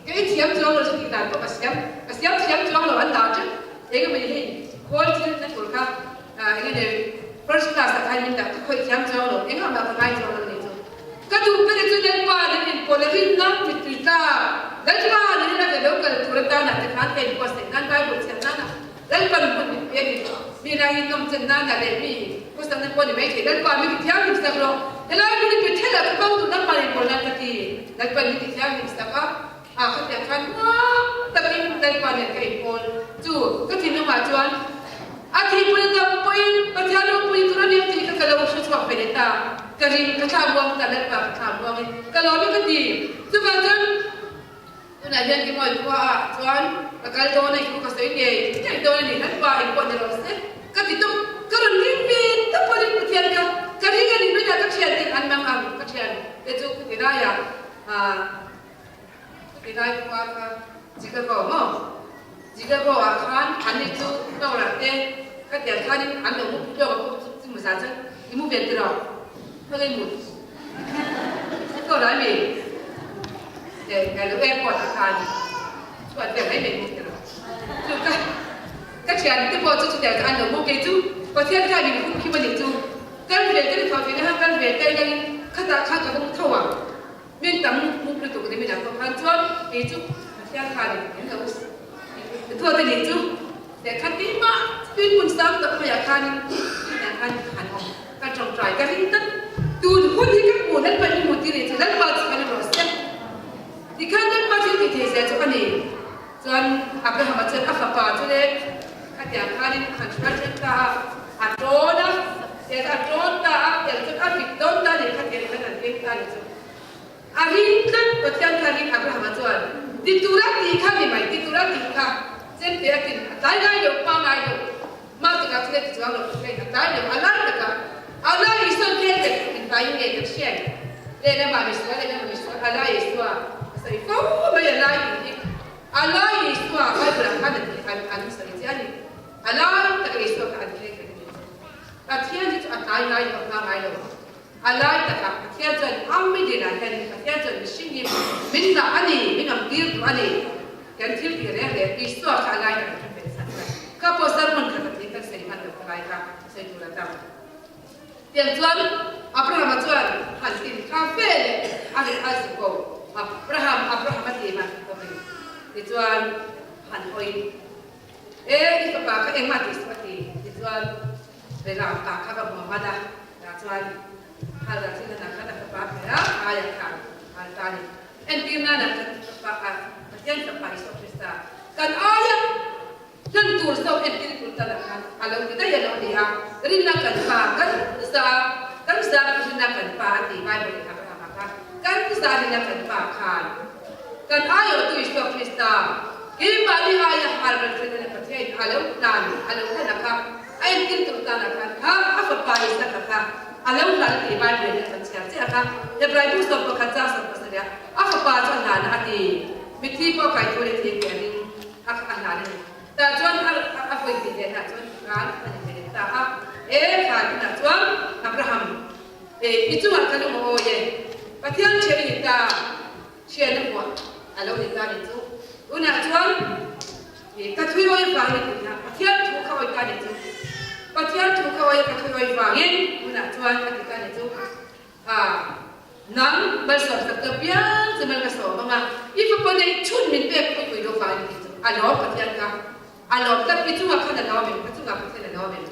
Ka ei thiam chuang lo chu tih dan pawh ka siam. Ka siam thiam chuang lo an dah teuh. Eng emaw ni hei khawl thil na tur kha eng nge first class ah khan min dah ka khawih thiam chuang lo. Engah mah ka ngai chuang lo ni chu. Ka duh ber chu Lalpa nen inpawlh a rinna mittui tlak. Lalpa nen a ka lo kal tur atana te khan ka inbuatsaih nan Bible chhiar nana Lalpan hmun min pe a ni. Mi rangin nawmchen nana leh mi khawsakna pawh ni mai thei. Lalpa mi ti thianghlim sak rawh. Helai hmun i pe thel a ka bo duh nangmah in pawl nan ka ti. Lalpan mi ti thianghlim sak a, ah khatiang khan nuam takin Lalpa nen ka inpawl. Chu ka thinlungah chuan a thihpui dam pawhin Pathian ropui tur a ni tih kha ka lo hre chhuak ve leh ta. Ka ring, ka thla muang ta Lalpa ka thla muangin ka lawm i ka ti. Chuvang chuan Tunah hian Gimawi khua ah chuan ka kal dawn a, i thu ka sawi ngei ngei dawn a ni, kan pa engpawh ni rawh se ka ti tawp, ka rawn ring ve tawp a ring Pathian ka ka ring a ni mai a, ka thian ten an mang ang ka thian te chu khati laiah ah khati lai khua kha Chicago maw Chicago ah khan an ni chu Torah te khatiang khanin an lo mu hlawk a pawh chu mu zan chuan i mu ve tiraw khawnge i mut Torah mi airport ah khan chhuat vel mai mai bawk tiraw chu ka ka thian te pawh chu chutiang chu an lo mu kei chu Pathian khan min hum khim a nih chu kal ve te ni tho theihna khan kal ve te engin khatah khan ka va mu tho ang min tam mup lutuk ni min ang pawh khan chuan kei chu Pathian khan min lo thuat a nih chu lehkha tima tui hmun sang tak maiah khanin tunah khan ka han awm. Ka tawngtai ka ring tlat. Tun hun hi ka hmuh Lalpa hi hmu tir chu Lalpa chu kan rawh se. Tikhan Lalpa thil ti thei zia chu a ni. Chuan Abrahama chuan a fapa chu le khatiang khanin a han hruai ṭhen ta a, a ṭawn a, tiang a ṭawn ta a, tiang chuan a vit dawn ta a ni khatiang khan an keng ta a ni chu. A ring tlat, Pathian kha ring Abrahama chuan ti tura tih kha ni mai, ti tura tih kha chemte a tin a tlai ngai lo, hma ngai lo. Mah tikah thil a ti chuang lo tih kha a tlai lo, a lai takah a lai Isua'n khel vet in vai nge kan hriat lehlamah misual lehlamah misual a lai Isua a sawi fo mai a lai tih hi a lai Isua Bible ah khan an an an sawi chiah a ni a lai takah Isua kha an khel vet a ni chu Pathian hi chu a tlai ngai lo a hma ngai lo a lai takah Pathian chuan Amidin ah hian Pathian chuan mihring hi min dah a ni min awm tir duh a ni. Kan thil tih reng leh Isua kha a lai tak kan pen sak kha. Kha pawh sermon khat a tling kan sawi hman lo ka lai kha sawi tur a tam. Tiang chuan Abrahama chuan han tin kha fe leh a ri a zuk ko. Abraham, Abraham a ti man ka mai. Tichuan han hawi e i fapa kha engmah tih suh a ti. Beram pa kha va hmuam hman a, tah chuan Halral thil hlanah khan a fapa kher a, aiah khan hal ta a ni. Entir nana kan fapa a Pathian fapa Isua Krista kan aia hlan tur zawk entir tur tan ah khan a lo ti daih a lo ni a, rinna kan pa kan za kan za rinna kan pa a ti Bible in Abraham-a kha kan za rinna kan pa khan kan aiawhtu Isua Krista keimahni aia halral thil hlan a Pathian a lo hlan a lo hlan a kha A entir tur tanah khan kha a fapa Isaka kha a lo hlan tih Bible in a kan chhiar chiah kha. Hebrai bu 11 chang 17 ah a fapa chu a hlan a a ti. Mitthi pawh a kai thu leh thei tih a ring a a hlan a ni. Tah chuan a a vawi tih leh hnah chuan khan a ni ve leh ta a. E khan tunah chuan Abraham e i chungah ka lung a awi e. Pathian thian i ni ta. Thian a hmuah a lo ni ta ni chu. Tunah chuan ka thui awi vangin a ti a, Pathian thu ka awi ta ni chu. Pathian thu ka awi a ka thui awi vangin tunah chuan a ti ta ni chu. Ha, nang malsawm sak ta piang che mal ka sawm ang a, i fapa neih chhun min pek pui pui lo vangin a ti chu. A lawm Pathian kha. A lawm tak i chungah khan a lawm em? Ka chungah Pathian a lawm em?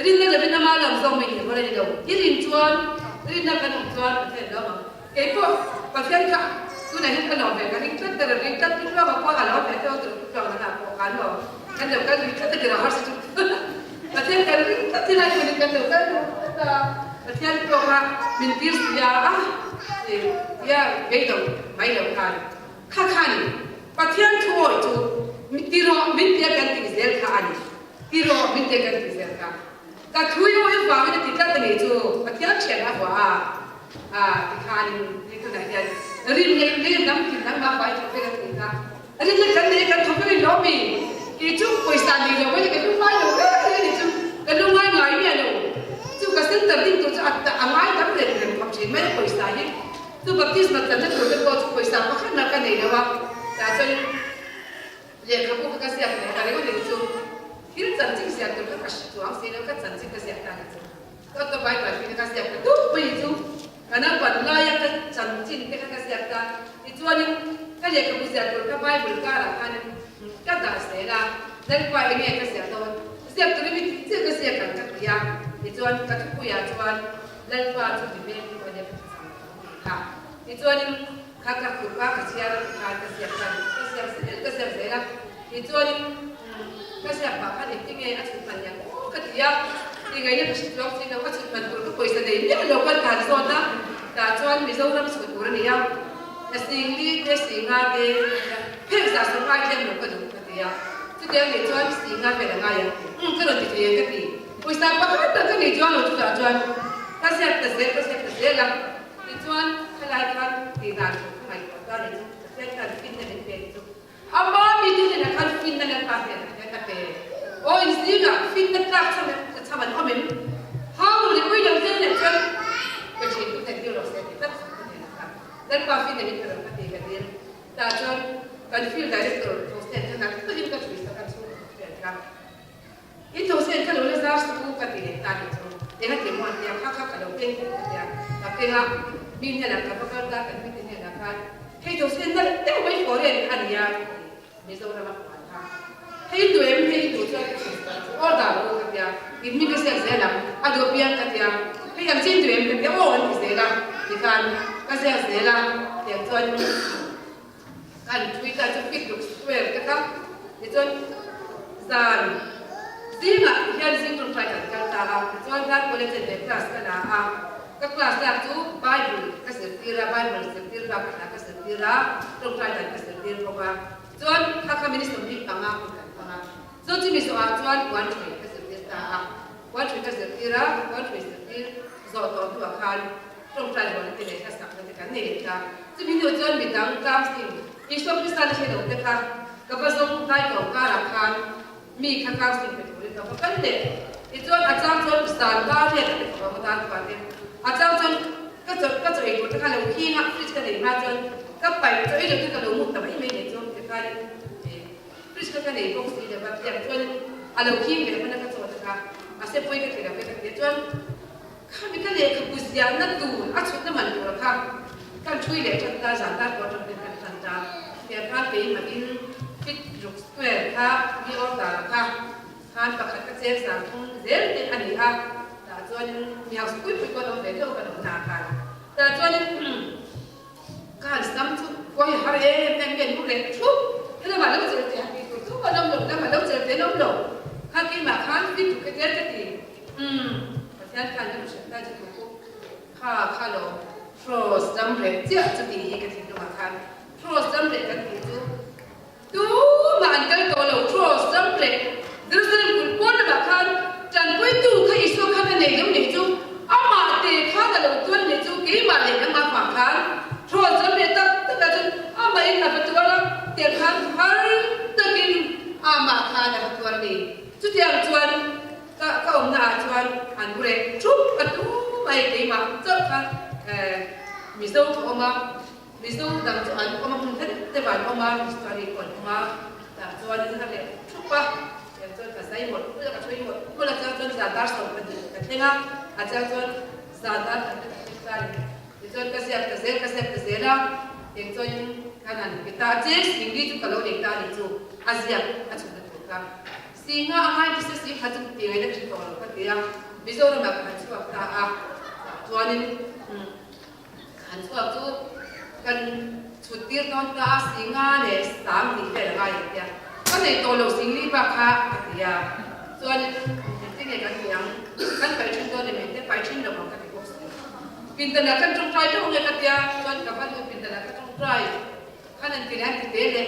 Rinna lovin ama lawm zawk mai ni hawr a ni lo. I rin chuan rinna kan awm chuan Pathian lawm ang. Kei pawh Pathian kha tunah hian ka lawm ve ka ring tlat ber a ring tlat pu Tluanga pawh a lawm ve tawk tur pu Tluanga hna pawh khan maw kan lo kal lui tlat a tirah harsa chu Pathian kan ring tlat hi lai hmunin kan lo kal lui tlat a Pathian pawh kha min tir si a a tia beidawng mai lo khan kha khan Pathian thu awi chu tirawh min tia kan tih zel kha a ni. Ti rawh min tia kan tih zel kha. Ka thui awi avangin a ti tlat a nih chu Pathian thian a huah a, a ti khanin hei tunah hian rin leh leh lam tin nangmah fai thawk vek a ti kha. Rin leh kan nei kan thawk vek a ni lawm mi? Kei chu pawisa nei lo mai ka lungngai lo reng reng a ni chu ka lungngai ngai miah lo. Chu ka center ding tur chu a ngai tam reng reng khawp thin mai a pawisa hi. Chu baptisma tlanna tur te pawh chu pawisa pakhat mah ka nei lo a, tah chuan lehkhabu kha ka ziak leh ka ringawt eng chu thil chanchin ziah tur kha ka hre chuang si lo, ka chanchin ka ziak ta ni chu ka ka Bible hi ka ziak ta dup mai chu ka naupan laia ka chanchin te kha ka ziak ta tichuanin ka lehkhabu ziah tur kha Bible karah khanin ka dah zel a, Lalpa enge ka ziah dawn ziak turin mi tih chiah ka ziak ang ka ti a, tichuan ka thupuiah chuan Lalpa chu mi veng tu a nia ka tha chang lo ang tih kha. Tichuanin kha ka kut a ka chhiar a tikhan ka ziak tan ka ziak zel ka ziak zel a. Tichuanin ka ziak pah khan engtinge a chhut man hian aw ka ti a, tingaihna ka hre chuang si lo, a chhut man tur ka pawisa nei miah lo kan tan zawt a, tah chuan Mizoram chhut tur a ni a, ka singli te singa te phek zah sawm ai tlem lo ka duh ka ti a, chutiang nih chuan singa vel a ngai ang umm ka rawn ti thei ang ka ti. Pawisa pakhat tak ka nei chuang lo chutah chuan ka ziak ta zel ka ziak ta zel a, tichuan khalai khan tih dan tur ka ngaihtuah ta ni chu Pathian khan finna min pe ni chu ama mite hnenah khan finna Lalpa hnenah hian a pe. Aw in zingah finna tlak cham cham an awm em? Hau leh ui lo te hnenah chuan ka thian tu hnen tir rawh se ti tlat ka hnenah khan Lalpa finna min pe rawh ka ti ka dil. Tah chuan kan field director Thawhsen kha nat takin ka chhui sak a chhungkaw thian kha. I thosen ka lo la zar suh u ka ti leh ta nih chu. Eng a ti maw an tia, kha kha ka lo keng bawk ka tia. Ka keng a, mi hnenah ka va kal ta kan mite hnenah khan hei thosen nalh deuh mai foreign a nia ka ti, Mizoram a huan kha. Hei duh em hei duh chuan ka chhun sual chu order u ka tia, in mi ka siak zel ang, a duh apiang ka tia, hei ang chin duh em ka tia aw an ti zel a, tikhan ka ziak zel a, tiang chuan Kan thui ta chu fit ruk square te kha tichuan zan zingah hian zing tawngtai kan kal ta a, tichuan zan college leh class ka la a, ka class lak chu bible ka zirtir a, bible zirtir bakah hla ka zirtir a, tawngtai dan ka zirtir bawk a, chuan kha kha minister 25 hun kan hmang a, chu chumi zawhah chuan puan thui ka zirtir ta a, puan thui ka zirtir a, puan thui zirtir zawh tawh hnuah khan Tawngtai rualna te leh hlasakna te kan nei leh ta. Chumi hnu chuan mi dang counselling Isua Krista na hre lo te kha ka va zawng hnai tawh karah khan mi kha counselling pe turin ka va kal leh. Tichuan a chang chuan zan dar riat a pe thawk ang dan thuah te a chang chuan ka chaw ka chaw ei tur te kha lo khing a fridge ka nei hma chuan ka paih chaw ei lo te ka lo mut ta mai mai nei chu tikhan fridge kha ka nei bawk si lova tiang chuan a lo khing leh hman a ka chaw te kha mahse pawi ka ti lo ve ka ti a chuan Khami ka lehkhabu ziahna tur a chhutna man tur kha kan thui leh tan ta, zan dar pawh atang ten kan tan ta. Tiang khan keimah in fit ruk square kha mi order kha Khan pakhat ka cheng 3000 zel te a ni a, tah chuanin mi hausa pui pui pawh an awm ve deuh kan awm hna khan. Tah chuanin ka han sam chu kawi har em em nge nu leh thup helamah lo chelh teh han tih tur chu an awm lo, lamah lo chelh teh an awm lo. Kha keimah khan fit tuk e tel ka ti. Umm Pathian khan ka hriat ta chu tu kha kha lo Cross dam reh chiah chu tih hi ka thinlungah khan Cross dam reh kan tih chu Tumah an kal tawh lo, Cross ram leh Jerusalem kulh pawn lamah khan tanpuitu kha Isua khan a nei lo nih chu, amah te khan a lo tuan nih chu, keimah leh nangmah vang khan Cross ram leh tak takah chuan amahin a va tuar a, tiang khan har takin amah khan a va tuar a ni. Chutiang chuan ka ka awmna ah chuan an mu reh thup a tumah hi keimah chauh kha Mizo ka awm a. Mizo dang chu an awm a, hmun khat deuh ah an awm a, Mistari pawh an awm a, tah chuan in a leh thup a, tiang chuan ka zai mawlh mawlh a, ka thui mawlh mawlh a, chang chuan zan dar 12 ka thleng a, a chang chuan zan dar khat te ka thleng ta a ni. Tichuan ka ziak ta zel, ka ziak ta zel a, tiang chuan in kan han ti ta a, cheng singli chu ka lo nei ta a ni chu, a ziak a chhun na tur kha. Singa a ngai ti se si kha chu ti ngaihna ka hre tawh lo ka ti a, Mizoram ah ka han chhuak ta a, tah chuan in Han chhuak chu kan chhut tir dawn ta a, singa leh sang tih vel a ngai ang tia. Ka nei tawh lo singli bak kha ka ti a, chuanin engtin nge kan tih ang, kan paih then dawn em engte paih then lo ang ka ti bawk si. Pindanah khan tawngtai deuh nge ka tia, chuan ka va nu pindanah ka tawngtai khan an ti leh an ti te leh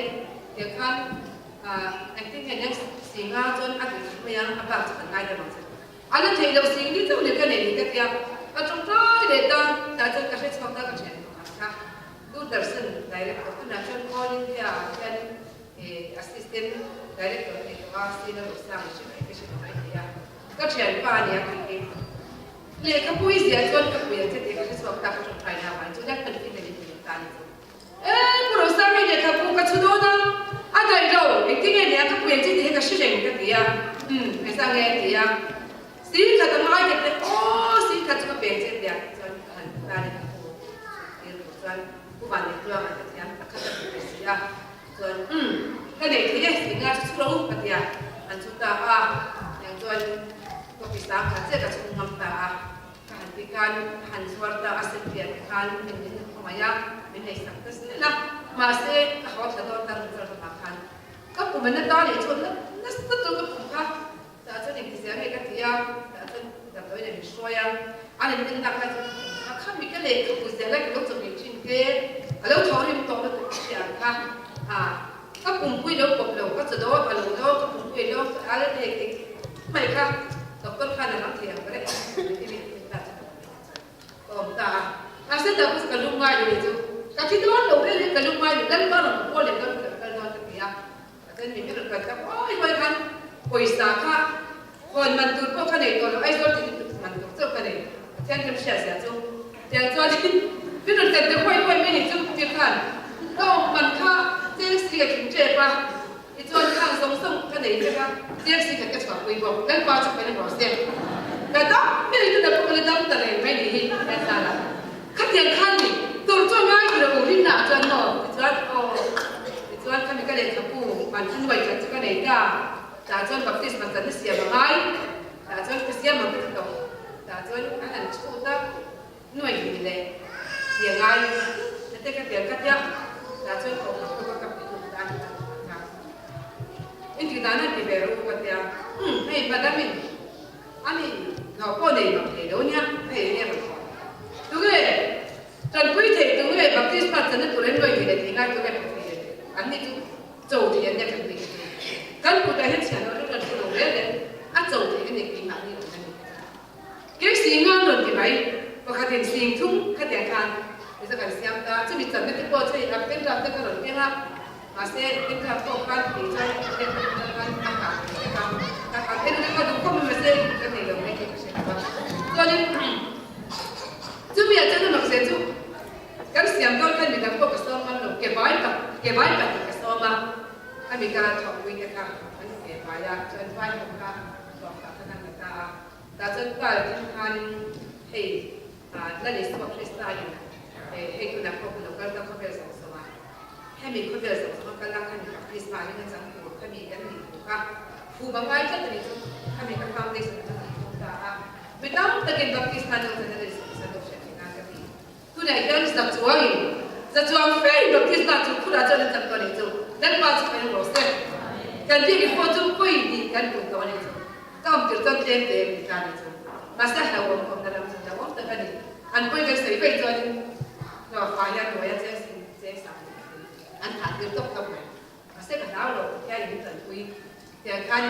tiang khan engtin nge niang singa chuan a ti thut mai ang, a bak chu kan ngai deuh ang che. A la theih loh sing ni chauh leh ka nei ni ka tia, ka tawngtai leh ta, tah chuan ka hre chhuak ta ka thian pakhat kha Doordarshan director tunah chuan All India ah hian assistant director a ni tawh a, Sina Rosang i hre mai ka hre tawh mai thei a, ka thianpa a nia tih hi lehkha pui ziah chuan ka pui ang che tih ka hre chhuak ta ka tawngtai na avang chuan kan fin a ni tih ta ni chu. E Pu Rosang hei lehkha pu ka chhu dawn a, a daih lo, engtin nge nia ka pui ang che tih hi ka hre reng ka ti a, umm hmeichhia nge a ti a, sir khat a ngai ka ti a, aw sir khat chu ka pe ang che a ti a, chuan ka han ta lehkha pu chhut tir tur chuan Pu Vanneihtuanga ka thiam tak kha ka ti ve si a, chuan umm ka nei thei e sir nga chu chhu rawh u ka ti a, an chhu ta a, tiang chuan coffee sang khat chiah ka chhung ngam ta a. Ka han ti khan ka han zuar ta a Sylvia te khan min min khawngaih a, min nei sak ta zel a, mahse ka haw thla dawn ta result ramah khan ka pum a na ta leh chuan na nasa tur ka pum kha tah chuan engti zia nge ka ti a, tah chuan damdawi nen min hruai a, an in en nak lai chuan ka pum kha kha mi ka leh ka put zia lai ka lo chawhmeh thin te a lo thaw rim tawh lutuk ka hria ang kha a ka pumpui lo pawp lo ka chaw dawn a lo dawn ka pumpui lo a la thei eng mai kha Doctor khan a ram thei ang reng a ti mi ta chu ka awm ta a. Mahse ta chu ka lung ngai lo ni chu ka thi dawn lo reng reng ka lung ngai lo Lalpa rawn kawl leh dawn ka kal dawn ka ti a. Chuan mi ber kal ta huai huai khan pawisa kha hawn man tur pawh ka nei tawh lo Aizawl ticket man tur chauh ka nei Pathian kan hriat zia chu tiang chuan mi rawn kal ta huai huai mai ni chu tir khan ka awm man kha cheng si ka thing tep a. Tichuan khang zawng zawng ka nei vek a, JFC khat ka chhuahpui bawk. Lalpa chu kan rawh se. Ka dam ber in tuna pawh ka la dam ta reng mai ni hi kan tan a. Khatiang khan ni tur chuan ngai tur a u rinna ah chuan maw? Tichuan aw tichuan khami ka lehkhabu man kha nuai khat chu ka nei ta. Tah chuan baptisma chan na siam a ngai. Tah chuan ka siam ang ka ti tawh. Tah chuan an han chhut a. Nuai hnih leh ti a ngai na te ka tiang ka tia tah chuan ka awm ang ka kap ti tum ta ni ta ka in ti dan a ti ve rawh u ka tia umm hei madam in ani hlauh pawh nei mak thei lo nia hei enge rawn thawh tunge tanpui thei tunge baptisma channa tur en nuai hnih leh ti ngai tunge pe thei leh an ni chu cho thei an nia kan ti kan kutah hian chhiah loh ringawt chu lo rel leh a cho thei ka ni keimahni awm a ni. Kei sing ngan rawn ti mai, pakhatin sing thung khatiang khan mizo kan siam ta, chumi channa te pawh chu hei a pen rap te kha rawn keng a, mahse pen rap pawh khan tih chuan pen rap atang khan a kah thei vek a, ka kah pen rap kha duh khawp mai mahse ka nei lo mai tih ka hre lo a, chuanin chumi ah chuan a mak zia chu kan siam dawn khan midang pawh ka sawm ngam lo, ke vai tak ke vai pahnih ka sawm a, khami ka thawhpui te kha an ke vai a, chuan vai ho kha thawk tak khan an la ta a. Tah chuan kal thim khanin hei Lal Isua Krista in hei tunah pawh ka lo kal ta khawvel zawng zawng ah, hemi khawvel zawng zawng a kal a khami baptisma hi na chang tur khami kan nih thu kha. Phum a ngai tlat a ni chu khami ka foundation atang an phum ta a. Mi tam takin baptisma no chan a Isua Krista lo hriat theih nan ka ti. Tunah hian za chuangin za chuang fein baptisma chu phurah chuan an chang tawh a ni chu. Lalpa chu kan rawh se. Kan biakinn pawh chu pawi tih kan pun tawh a ni chu. Ka awm tir chuan tlem te min tla a ni chu. Mahse hlauhawm awmna ram chu hlauhawm tak a ni. An pawi kan sawi vaih chuanin hlauhfa hian ruai a cheng cheng sang an thah tir tawp tawp mai. Mahse ka hlau lo, Pathian in min tanpui. Tiang khan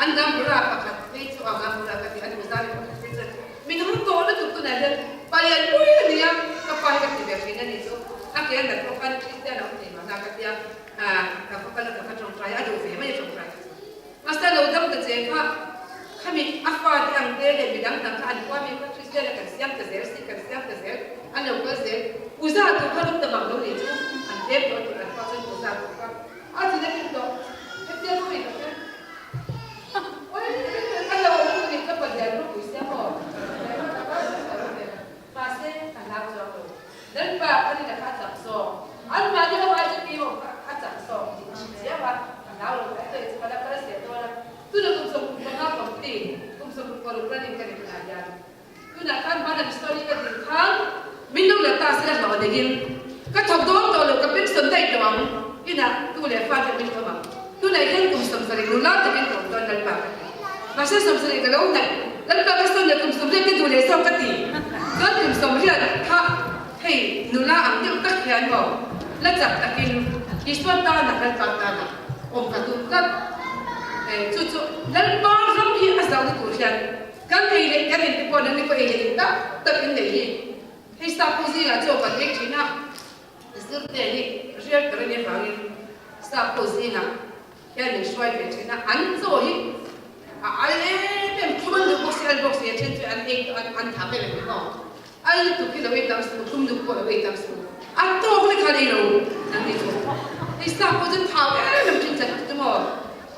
an gambura pakhat phei chu a gambura ka ti, an uzari pakhat phei chuan min hmu tawh lutuk tunah hian palian pui a nia, ka pa hi ka ti ve thin a ni chu, a ke a nat pawh khan Kristian a awm thei mahna ka tia, ka va kal a ka va tawngtai a, a duh ve mai a tawngtai te chu. Mahse lo dam ta che kha, khami a fa te ang te leh midang dang kha an khua mi kha Kristian a kan siam ta zel si, kan siam ta zel, an lo kal zel, Uza tur kha rawng ta bang lo nih chu an tlem tawh tur an khua chuan Uza tur kha a chin a tlin tawh, hetia ka rin tak hian oi a lo awm lutuk nih ka palian ropui sia maw, mahse ka hlau chuang lo. Lalpa ka rin a kha a chak zawk, anmahni ho ai chu kei ho kha a chak zawk tih ka hre chiang a, ka hlau lo ta e chu ka la kal zel dawn a, tuna kum 15 complete, kum 16 running ka ni tunah hian. Tunah khan hmanah story ka dil khan min lo la ta se la hlawh deuhin ka thawk dawn tawh lo, ka pension daih tawh ang, inah tu leh fa te min thawm ang. Tunah hian kum 70 nula takin ka awm dawn Lalpa ka ti. Mahse 70 ka lo hnaih, Lalpa ka sawn leh kum 80 ka duh leh zawk ka ti. Chuan kum 80 kha hei nula ang deuh tak hian maw la chak takin Isua tanah Lalpa tanah awm ka tum tlat. Chu chu Lalpa ram hi a zauhna tur hian Kan ei leh kan in te pawh nangni pawh ei leh in tak tak in nei hi. Hei sap ho zingah chaw kan ei thin a, zirte hi rial ber a nih avangin sap ho zingah hian min hruai ve thin a, an chaw hi a al em em, thlum an duh bawk si, al bawk si, a then chu an ei an an tha vel ang maw, al lutuk hi lo ei tam suh, thlum duh pawh lo ei tam suh, a tawk lek khan ei lo nangni chu. Hei sap ho chu thau em em thin chan chu maw.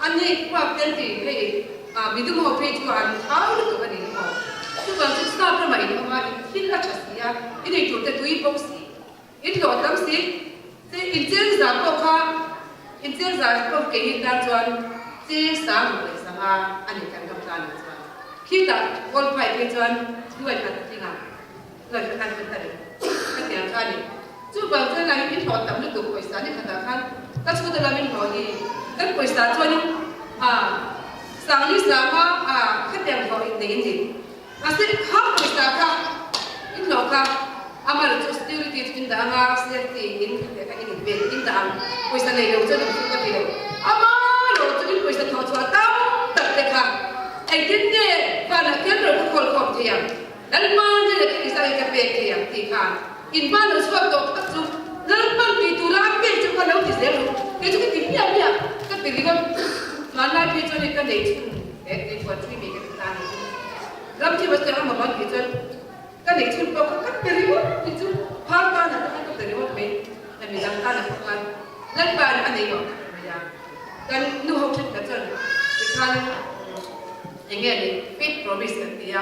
A nih kuak te an ti hei a midum ho phei chu an thau lutuk a ni maw? Chuvang chu sap ramah in awm a, in thil a tha si a, in eitur te tui bawk si, in hlawh tam si, che in cheng za pawh kha in cheng za pawh kei ni tan chuan cheng sang ruk leh sanga a ni kan ram tan ah chuan khitah gold phai phei chuan nuai khat tling a nuai khat an hun ta reng ka ti ang kha a ni. Chuvang chuan lai hi min hlawh tam lutuk pawisa ni khatah khan ka chhut ala min hlawh hi kan pawisa chuanin a sangli sanga a khatiang hlawh in nei in ni mahse kha pawisa kha in hlawh kha amal chu security chu in dah anga safety in khatiang kha in in vel in dah ang pawisa nei lo chuan awm chu ka ti lo ama rawh chu in pawisa thawh chhuah tam tak te kha engtin nge vanah khian ro ka khawl khawm thei ang. Lalpa hnena ka Isai ka pek thei ang tih khan in hma lo chhuak tawh tak chu Lalpan tih tura a pek chu ka lo ti zel ru. Kei chu ka ti hmiah hmiah, ka ti ringawt. Hmanlai phei chuan hei ka nei chhun he kei chuan thui mi ka ti ta ni chu. Ram thim a siam a mamawh tih chuan ka nei chhun pawh kha ka pe ringawt tih chu phar tanah te khan ka pe ringawt mai. Hemi dang tanah pawh khan Lalpa in a nei nuam ka ti mai a. Kan nu ho thenkhat chuan tikhan eng nge ni faith promise kan ti a,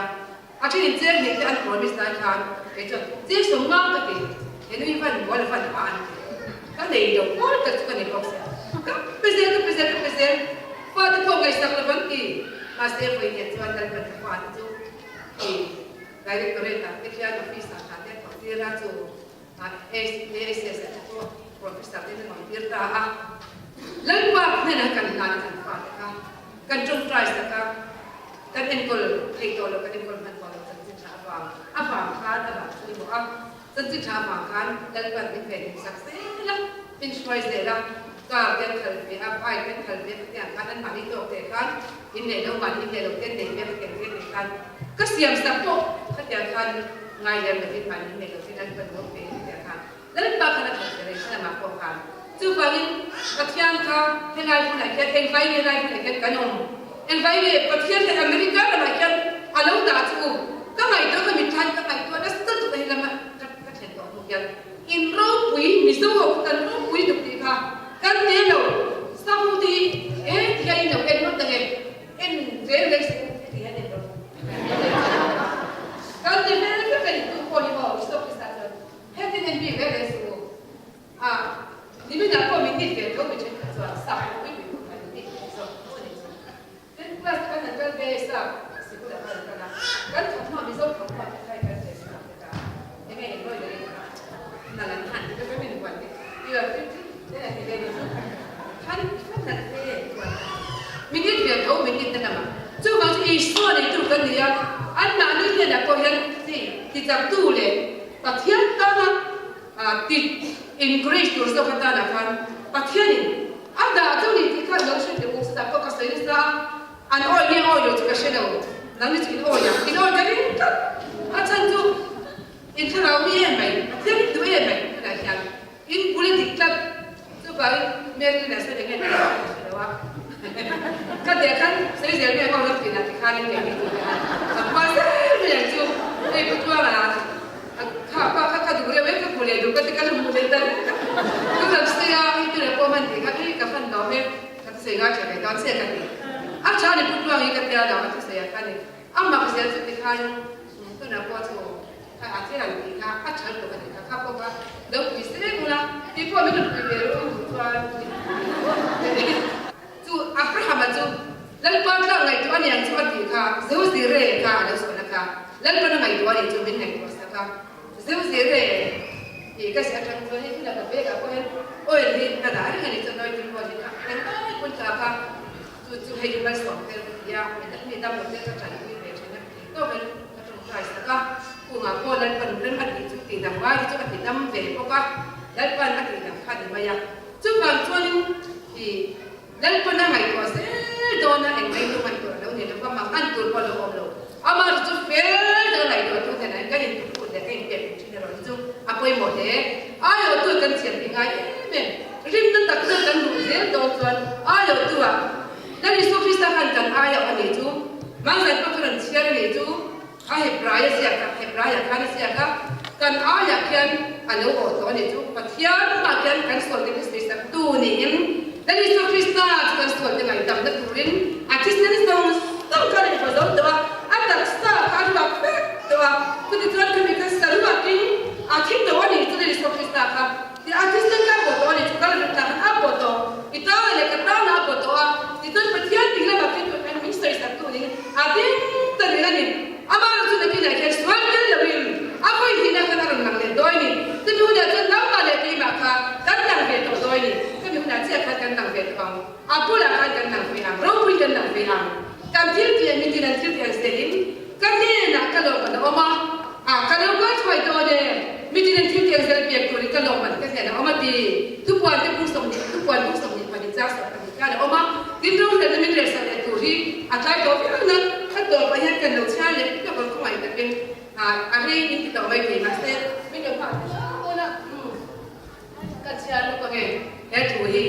a then in cheng hnih te an promise lai khan kei chuan cheng sawm nga ka ti, he nui van mawl a van a an ti, ka nei lo pawl tak chu ka ni bawk sia, ka pe zel ka pe zel ka pe zel, fate pawh ngaihsak lo an ti, mahse vawiin chuan Lalpan ka fate chu hei directorate ah te khian office ah kha te a thawk tir a chu ASS ah te pawh professor te an awm tir ta a, Lalpa hnenah kan hlan a kan fate kha kan tawngtai sak a, kan enkawl thei tawh lo, kan enkawl hman tawh lo chanchin tha avang avang khan a vang chu ni maw a, chanchin tha avang khan Lalpan min ven him sak zel a, min hruai zel a, car te an khalh ve a, bike te an khalh ve a, khatiang khan anmahni tawk te khan in leh lo mahni in leh lo te an nei ve a, khatiang te nei khan ka siam sak pawh khatiang khan ngai lem lovin mahni in leh lo ten an pan nuam ve khatiang khan Lalpa khan a that ber e hre lamah pawh khan. Chuvangin Pathian kha helai hmunah hian engvai nge helai hmunah hian kan awm? Engvai nge Pathian hian America lamah hian a lo dah chu u? Ka ngaihtuah ka mit khan ka ngaihtuah nasa tuk a helama ka ka thlen tawh hnu hian in ropui Mizo ho kha kan ropui tuk tih kha kan te lo Sapu te hi e ti hian in lo en ngawt ang e en reng reng se u ti hian en rawh kan ti hmel vek a ni tu pawh hi maw Isua Krista chuan Hetin en bik reng reng suh u. A, niminah pawh min nit ve tho mi thenkhat chuan sap pawh pui pui pawh khan min nit ve zawk tho a ni chu. tichaktu leh Pathian tana ti encourage tur zawk atana khan Pathianin a dah chu ni tih kha lo hre teh u. Chutah pawh ka sawi nasa a, an awi nge awi lo chu ka hre lo. Nangni chu in awi ang, in awi ka ring tlat. A chhan chu in thlarau mi em mai, Pathian in duh em mai tunah hian in bul a dik tlat. Chuvangin Mary nen sawi eng nge ka hre lo a, ka deh khan sawi zel nge maw lam tihna tikhanin kei ni tih kha ka hma zel mai ang chu. Hei Pu Tluanga Kha pa kha ka duh reuh e, ka hmu leh duh ka ti ka la hmu leh ta reng a. Ka rawn sawi a, hei tuna pawh hman tih kha hei ka fan lawm e, ka thusawi ngai tha ve dawn che ka ti. A tha ni Pu Tluangi ka tia lo, a thusawi ah khan i a mak zel chu ti khan tuna pawh chu kha a thil an tih kha a tha lutuk a ni kha, kha pawh kha lo pui seng ula, ti pawh min rawn pui ve ru duh chuan Chu Abrahama chu Lalpa tlak ngaihtuah a niang chu a tih kha Zeuzire kha a lo sawn a kha. Lalpan a ngaihtuah a nih chu min ngaihtuah sak a. Zeuzire tih ka hriat atang chuan hei thil a ka bag ah pawh hian oil hi ka dah reng a nih chuan oil tin pawh hi ka engkai pawn tlak a, chu chu hei hi malsawm tel ka ti a, mi dam lo te ka tanpui ve thin a ka tih tawk in ka tawngtai sak a. Kungah pawh Lalpan rem a tih chu tih dang ngai te chu a ti dam ve bawk a, Lalpan a tih dang kha a ni mai a. Chuvang chuanin i Lalpana ngaihtuah zel dawna engmai chu ngaihtuah lo ni lova mang an tur pawh lo awm lo. Amah chu fel taka ngaihtuah tu hnenah hian kan intukhut leh ka inpek duh thin erawh hi chu a pawimawh hle. Aiawhtu kan thiam ti ngai em em. Rinna tak tak kan duh zel dawn chuan aiawhtu ah Lal Isua Krista khan kan aiawh a nih chu, Mangzan pawh kha rawn chhiar a nih chu, A Hebrai a ziak a, Hebraiah khan a ziak a, kan aiah khian a lo awh tawh a nih chu. Pathian hmaah khian kan sualte hi sawisak tu niin Lal Isua Krista chu kan sualte ngaihdamna turin a thisen zawng zawng khan a inhawh zo tawh a, a taksa kha a ruak vek tawh a. Chutichuan khami kha saruakin a thi tawh a nih chu Lal Isua Krista kha. Ti a thisen kha a pawh tawh a nih chu, kal rit lah khan a pawh tawh, i tana leh ka tana a pawh tawh a. Tichuan Pathian tih lamah khi chu min sawisak tu niin a ding ta reng a ni. Amah erawh chu nakinah hian sual tel loin a vawi hnihna khan a rawn lang leh dawi ni. Chumi hunah chuan nangmah leh keimah kha kan lang ve tawh dawi ni. Chumi hunah chiah khan kan lang ve tawh ang. A bulah khan kan lang ve ang, ropui kan lang ve ang. Kan thil tih an mitin an thil tih an selin ka hnenah ka lawm an awm a, a ka lo kal thuai dawn e, mitin an thil tih an sel pek turin ka lawm an ka hnenah awm a ti. Thupuan te bung 20, thupuan bung 22 chang 12 khan a awm a, tin rorelna min relsak leh tur hi a tlai tawh viau na, kha tawpah hian kan lo chhiar leh hlawk ang khawngaih takin a rei in ti tawh mai thei mahse min lo nghah thei hrang dawn a, ka chhiar lawk ange he thu hi.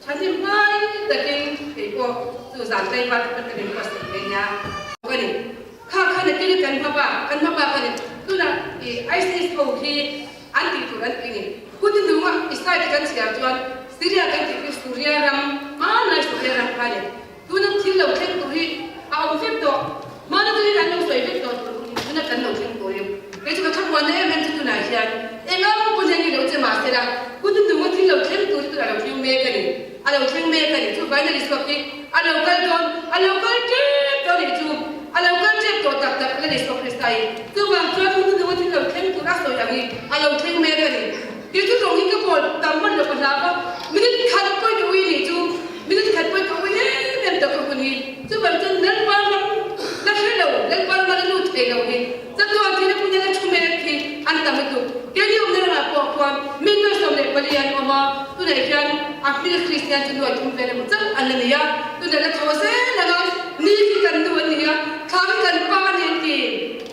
Thahnem ngai takin kei pawh chu zan tlai va te pawn ka request thei ve nia. Ka ni. Kha kha nakin a kan hma pa, kan hma pa ka ni. Tunah i ISIS ho hi an tih tur an ti ni. Hun i nung a Israel te kan chhiar chuan Syria kan tih khi Suria ram, hmanlai Suria ram kha ni. Tuna thil lo thleng tur hi a awm vek tawh. Hmana tuin an lo sawi vek tawh tur tuna kan lo thleng tur hi. Kei chu ka thlamuanna em em chu tunah hian eng ang pawn hian ni lo che mahse la, hun hnuhnunga thil lo thleng tur hi tunah a lo thleng mek a ni. A lo thleng mek a ni. Chuvangin a Isua khi a lo kal dawn, a lo kal tep tawh a nih chu. A lo kal tep tawh tak tak a la Isua Krista hi. Chuvang chuan hun hnuhnunga thil lo thleng tur a sawi ang hi a lo thleng mek a ni. Kei chu rawng hi ka bawl tam hman lo ka hlau a, minute khat pawhin ka ui nih chu, minute khat pawhin ka ui em em tak ka hun hi. Chuvang chuan Lalpa ram la hre lo, Lalpa rama la lut thei lo hi, chatuan thihna hmun a la thu mek hi an tam lutuk. Keini awmna ramah pawh khuan mi nuai 14 an awm a, tunah hian a hming Kristian chu nuai thum vel emaw chauh an la ni a, tunah la tho zel ang a, ni hi kan nu an ni a, thla hi kan pa a ni an ti.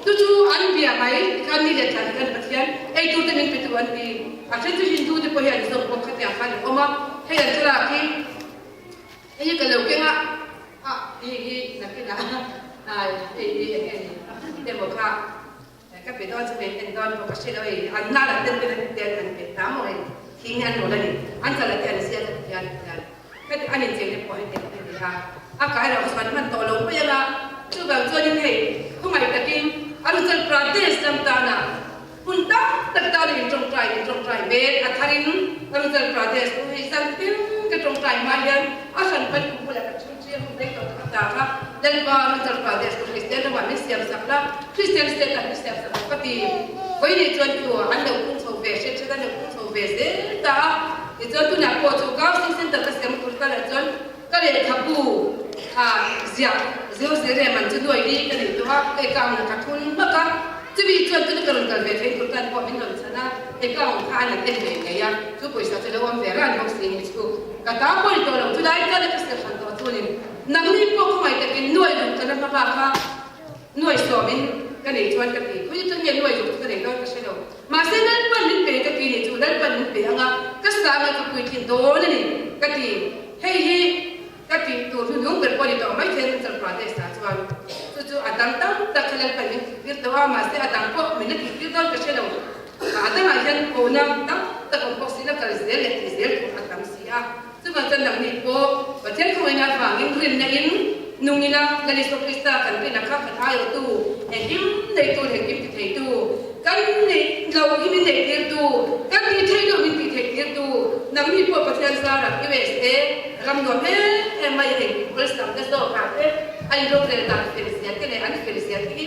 Chu chu an bia mai, tikhan ni leh thla hi kan Pathian ei tur te min pe tu an ti. A then chu Hindu te pawh hi an zawm bawk khatiang khan an awm a, hei an thlalak hi hei hi ka lo keng a, ah hei hi nakinah ai hei hi eng nge ni emaw kha ka pe dawn chu hei en dawn pawh ka hre lo hei an nal an ten ten an ten an pe ta maw hei thing hi an rawl a ni, an chala te an sial a ti hian hian. Heti an inchei te pawh heti a ni a, a kai loh chuan hman tawh lo mai anga, chuvang chuanin hei khawngaih takin Arunachal Pradesh ram tana hmun tak tak tana in tawngtai in tawngtai mek a tharin Arunachal Pradesh pawh hei zan tin ka tawngtai hma hian a hran pan kum bulah ka chhung chiang hun rei tawh tak a ta kha Lalpa Arunachal Pradesh chu Kristian ramah min siam sak la, Kristian state ah min siam sak lo ka ti. Vawiin chuan chu an lo pung chho ve hret hret an lo pung chho ve zel ta a. Tichuan tunah pawh chu Counselling Centre ka siam tur talah chuan ka lehkhabu ziah zir zir em an chu nuai li ka nei tawh a, ka account ah ka thun hmak a. Chumi chuan tuna ka rawn kal ve theih tur tan pawh min rawn chhan a, account kha an han en ve ngei a, chu pawisa chu lo awm ve ran bawk si ni chu ka ta pawh ni tawh lo, chulai chuan a ka ser hran tawh chuanin nangni pawh khawngaih takin nuai ruk ka la hma bak a, nuai sawmin ka nei chuan ka ti, khawi chuan nge nuai ruk chu ka nei dawn ka hre lo, mahse Lalpan min pe ka ti ni chu Lalpan min pe anga ka sanga ka puitlin dawn a ni ka ti, hei hi. Ka tih tur chu nung ber pawh ni tawh mai thei Uttar Pradesh ah chuan chu chu a dang tam tak kha Lalpan min tih tir tawh a, mahse a dang pawh min la tih tir dawn ka hre lo. A dangah hian kohna tam tak awm bawk si la kal zel leh tih zel tur a tam si a. Chuvang chuan nangni pawh Pathian khawngaihna avangin rinna in nung ila Lal Isua Krista kan rinna kha kan aiawhtu, engkim neitu leh engkim ti theitu, kan neih lo hi min neih tirtu, kan tih theih loh min tih theih tirtu, nangni pawh Pathian zarah USA ram nuam em em mai a engkim awlsam na zawk ah te a inrorel dan fel zia te leh an fel zia te hi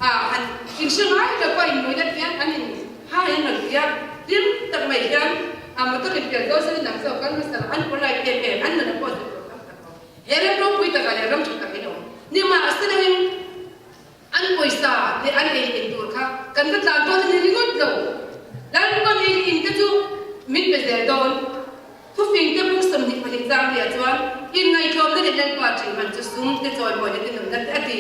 ah han inhre ngai lo pawh inmuina hian an in hai an rawn ti a, hlim tak mai hian a motor in pian dawn sen in ang zawk kan hmasa lo an polite em em an nun a pawh zir tur tam tak awm he ram ropui takah leh ram tha tak in awm ni mahse An pawisa leh an ei in tur kha kan va tlan dawn a ni ringawt lo. Lalpan ei in te chu min pe zel dawn. Thufing te bung 22 zang tia chuan inngaihtlawmna leh Lalpa ṭih man chu sum te chawimawina te nunna te a ti.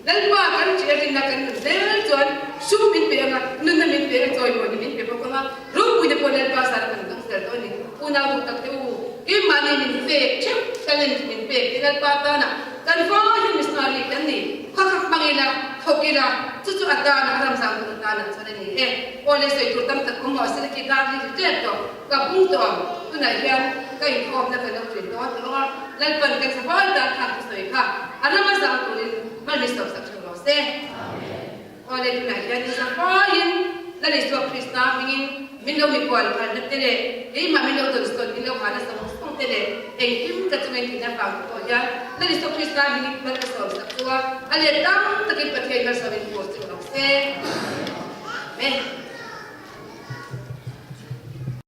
Lalpa kan ṭih a rinna kan nun zel chuan sum min pe anga, nunna min pe anga, chawimawina min pe bawk anga, ropuina pawh Lalpa zara kan dawng zel dawn a ni. Unau duh tak te u, keimahni min pek ṭheuh talent min pek te Lalpa tana Kan fa hi missionary kan ni. Kha kha hmang ila, thawk ila, chu chu a tana a ram zang tur atana chuan a ni e. Aw le sawi tur tam tak awm mah se ki dar hi ri tep tawh, ka bung tawh ang. Tunah hian ka inkhawmna ka lo tlin dawn tawh a, Lalpan kan thlamuai tan khan thusawi kha a rama zang turin hmanni sawmsak theuh rawh se. Aw le tunah hian i zahaiin Lal Isua Krista hmingin min lo mikual phalna te leh keimah min lo dawnsawn min lo hana sawng sawng te leh engkim ka chunga in tihna vang te pawh hian Lal Isua Krista hmingin mal ka sawm sak chu a, a let tam takin Pathian malsawmin tur che rawh se. Amen.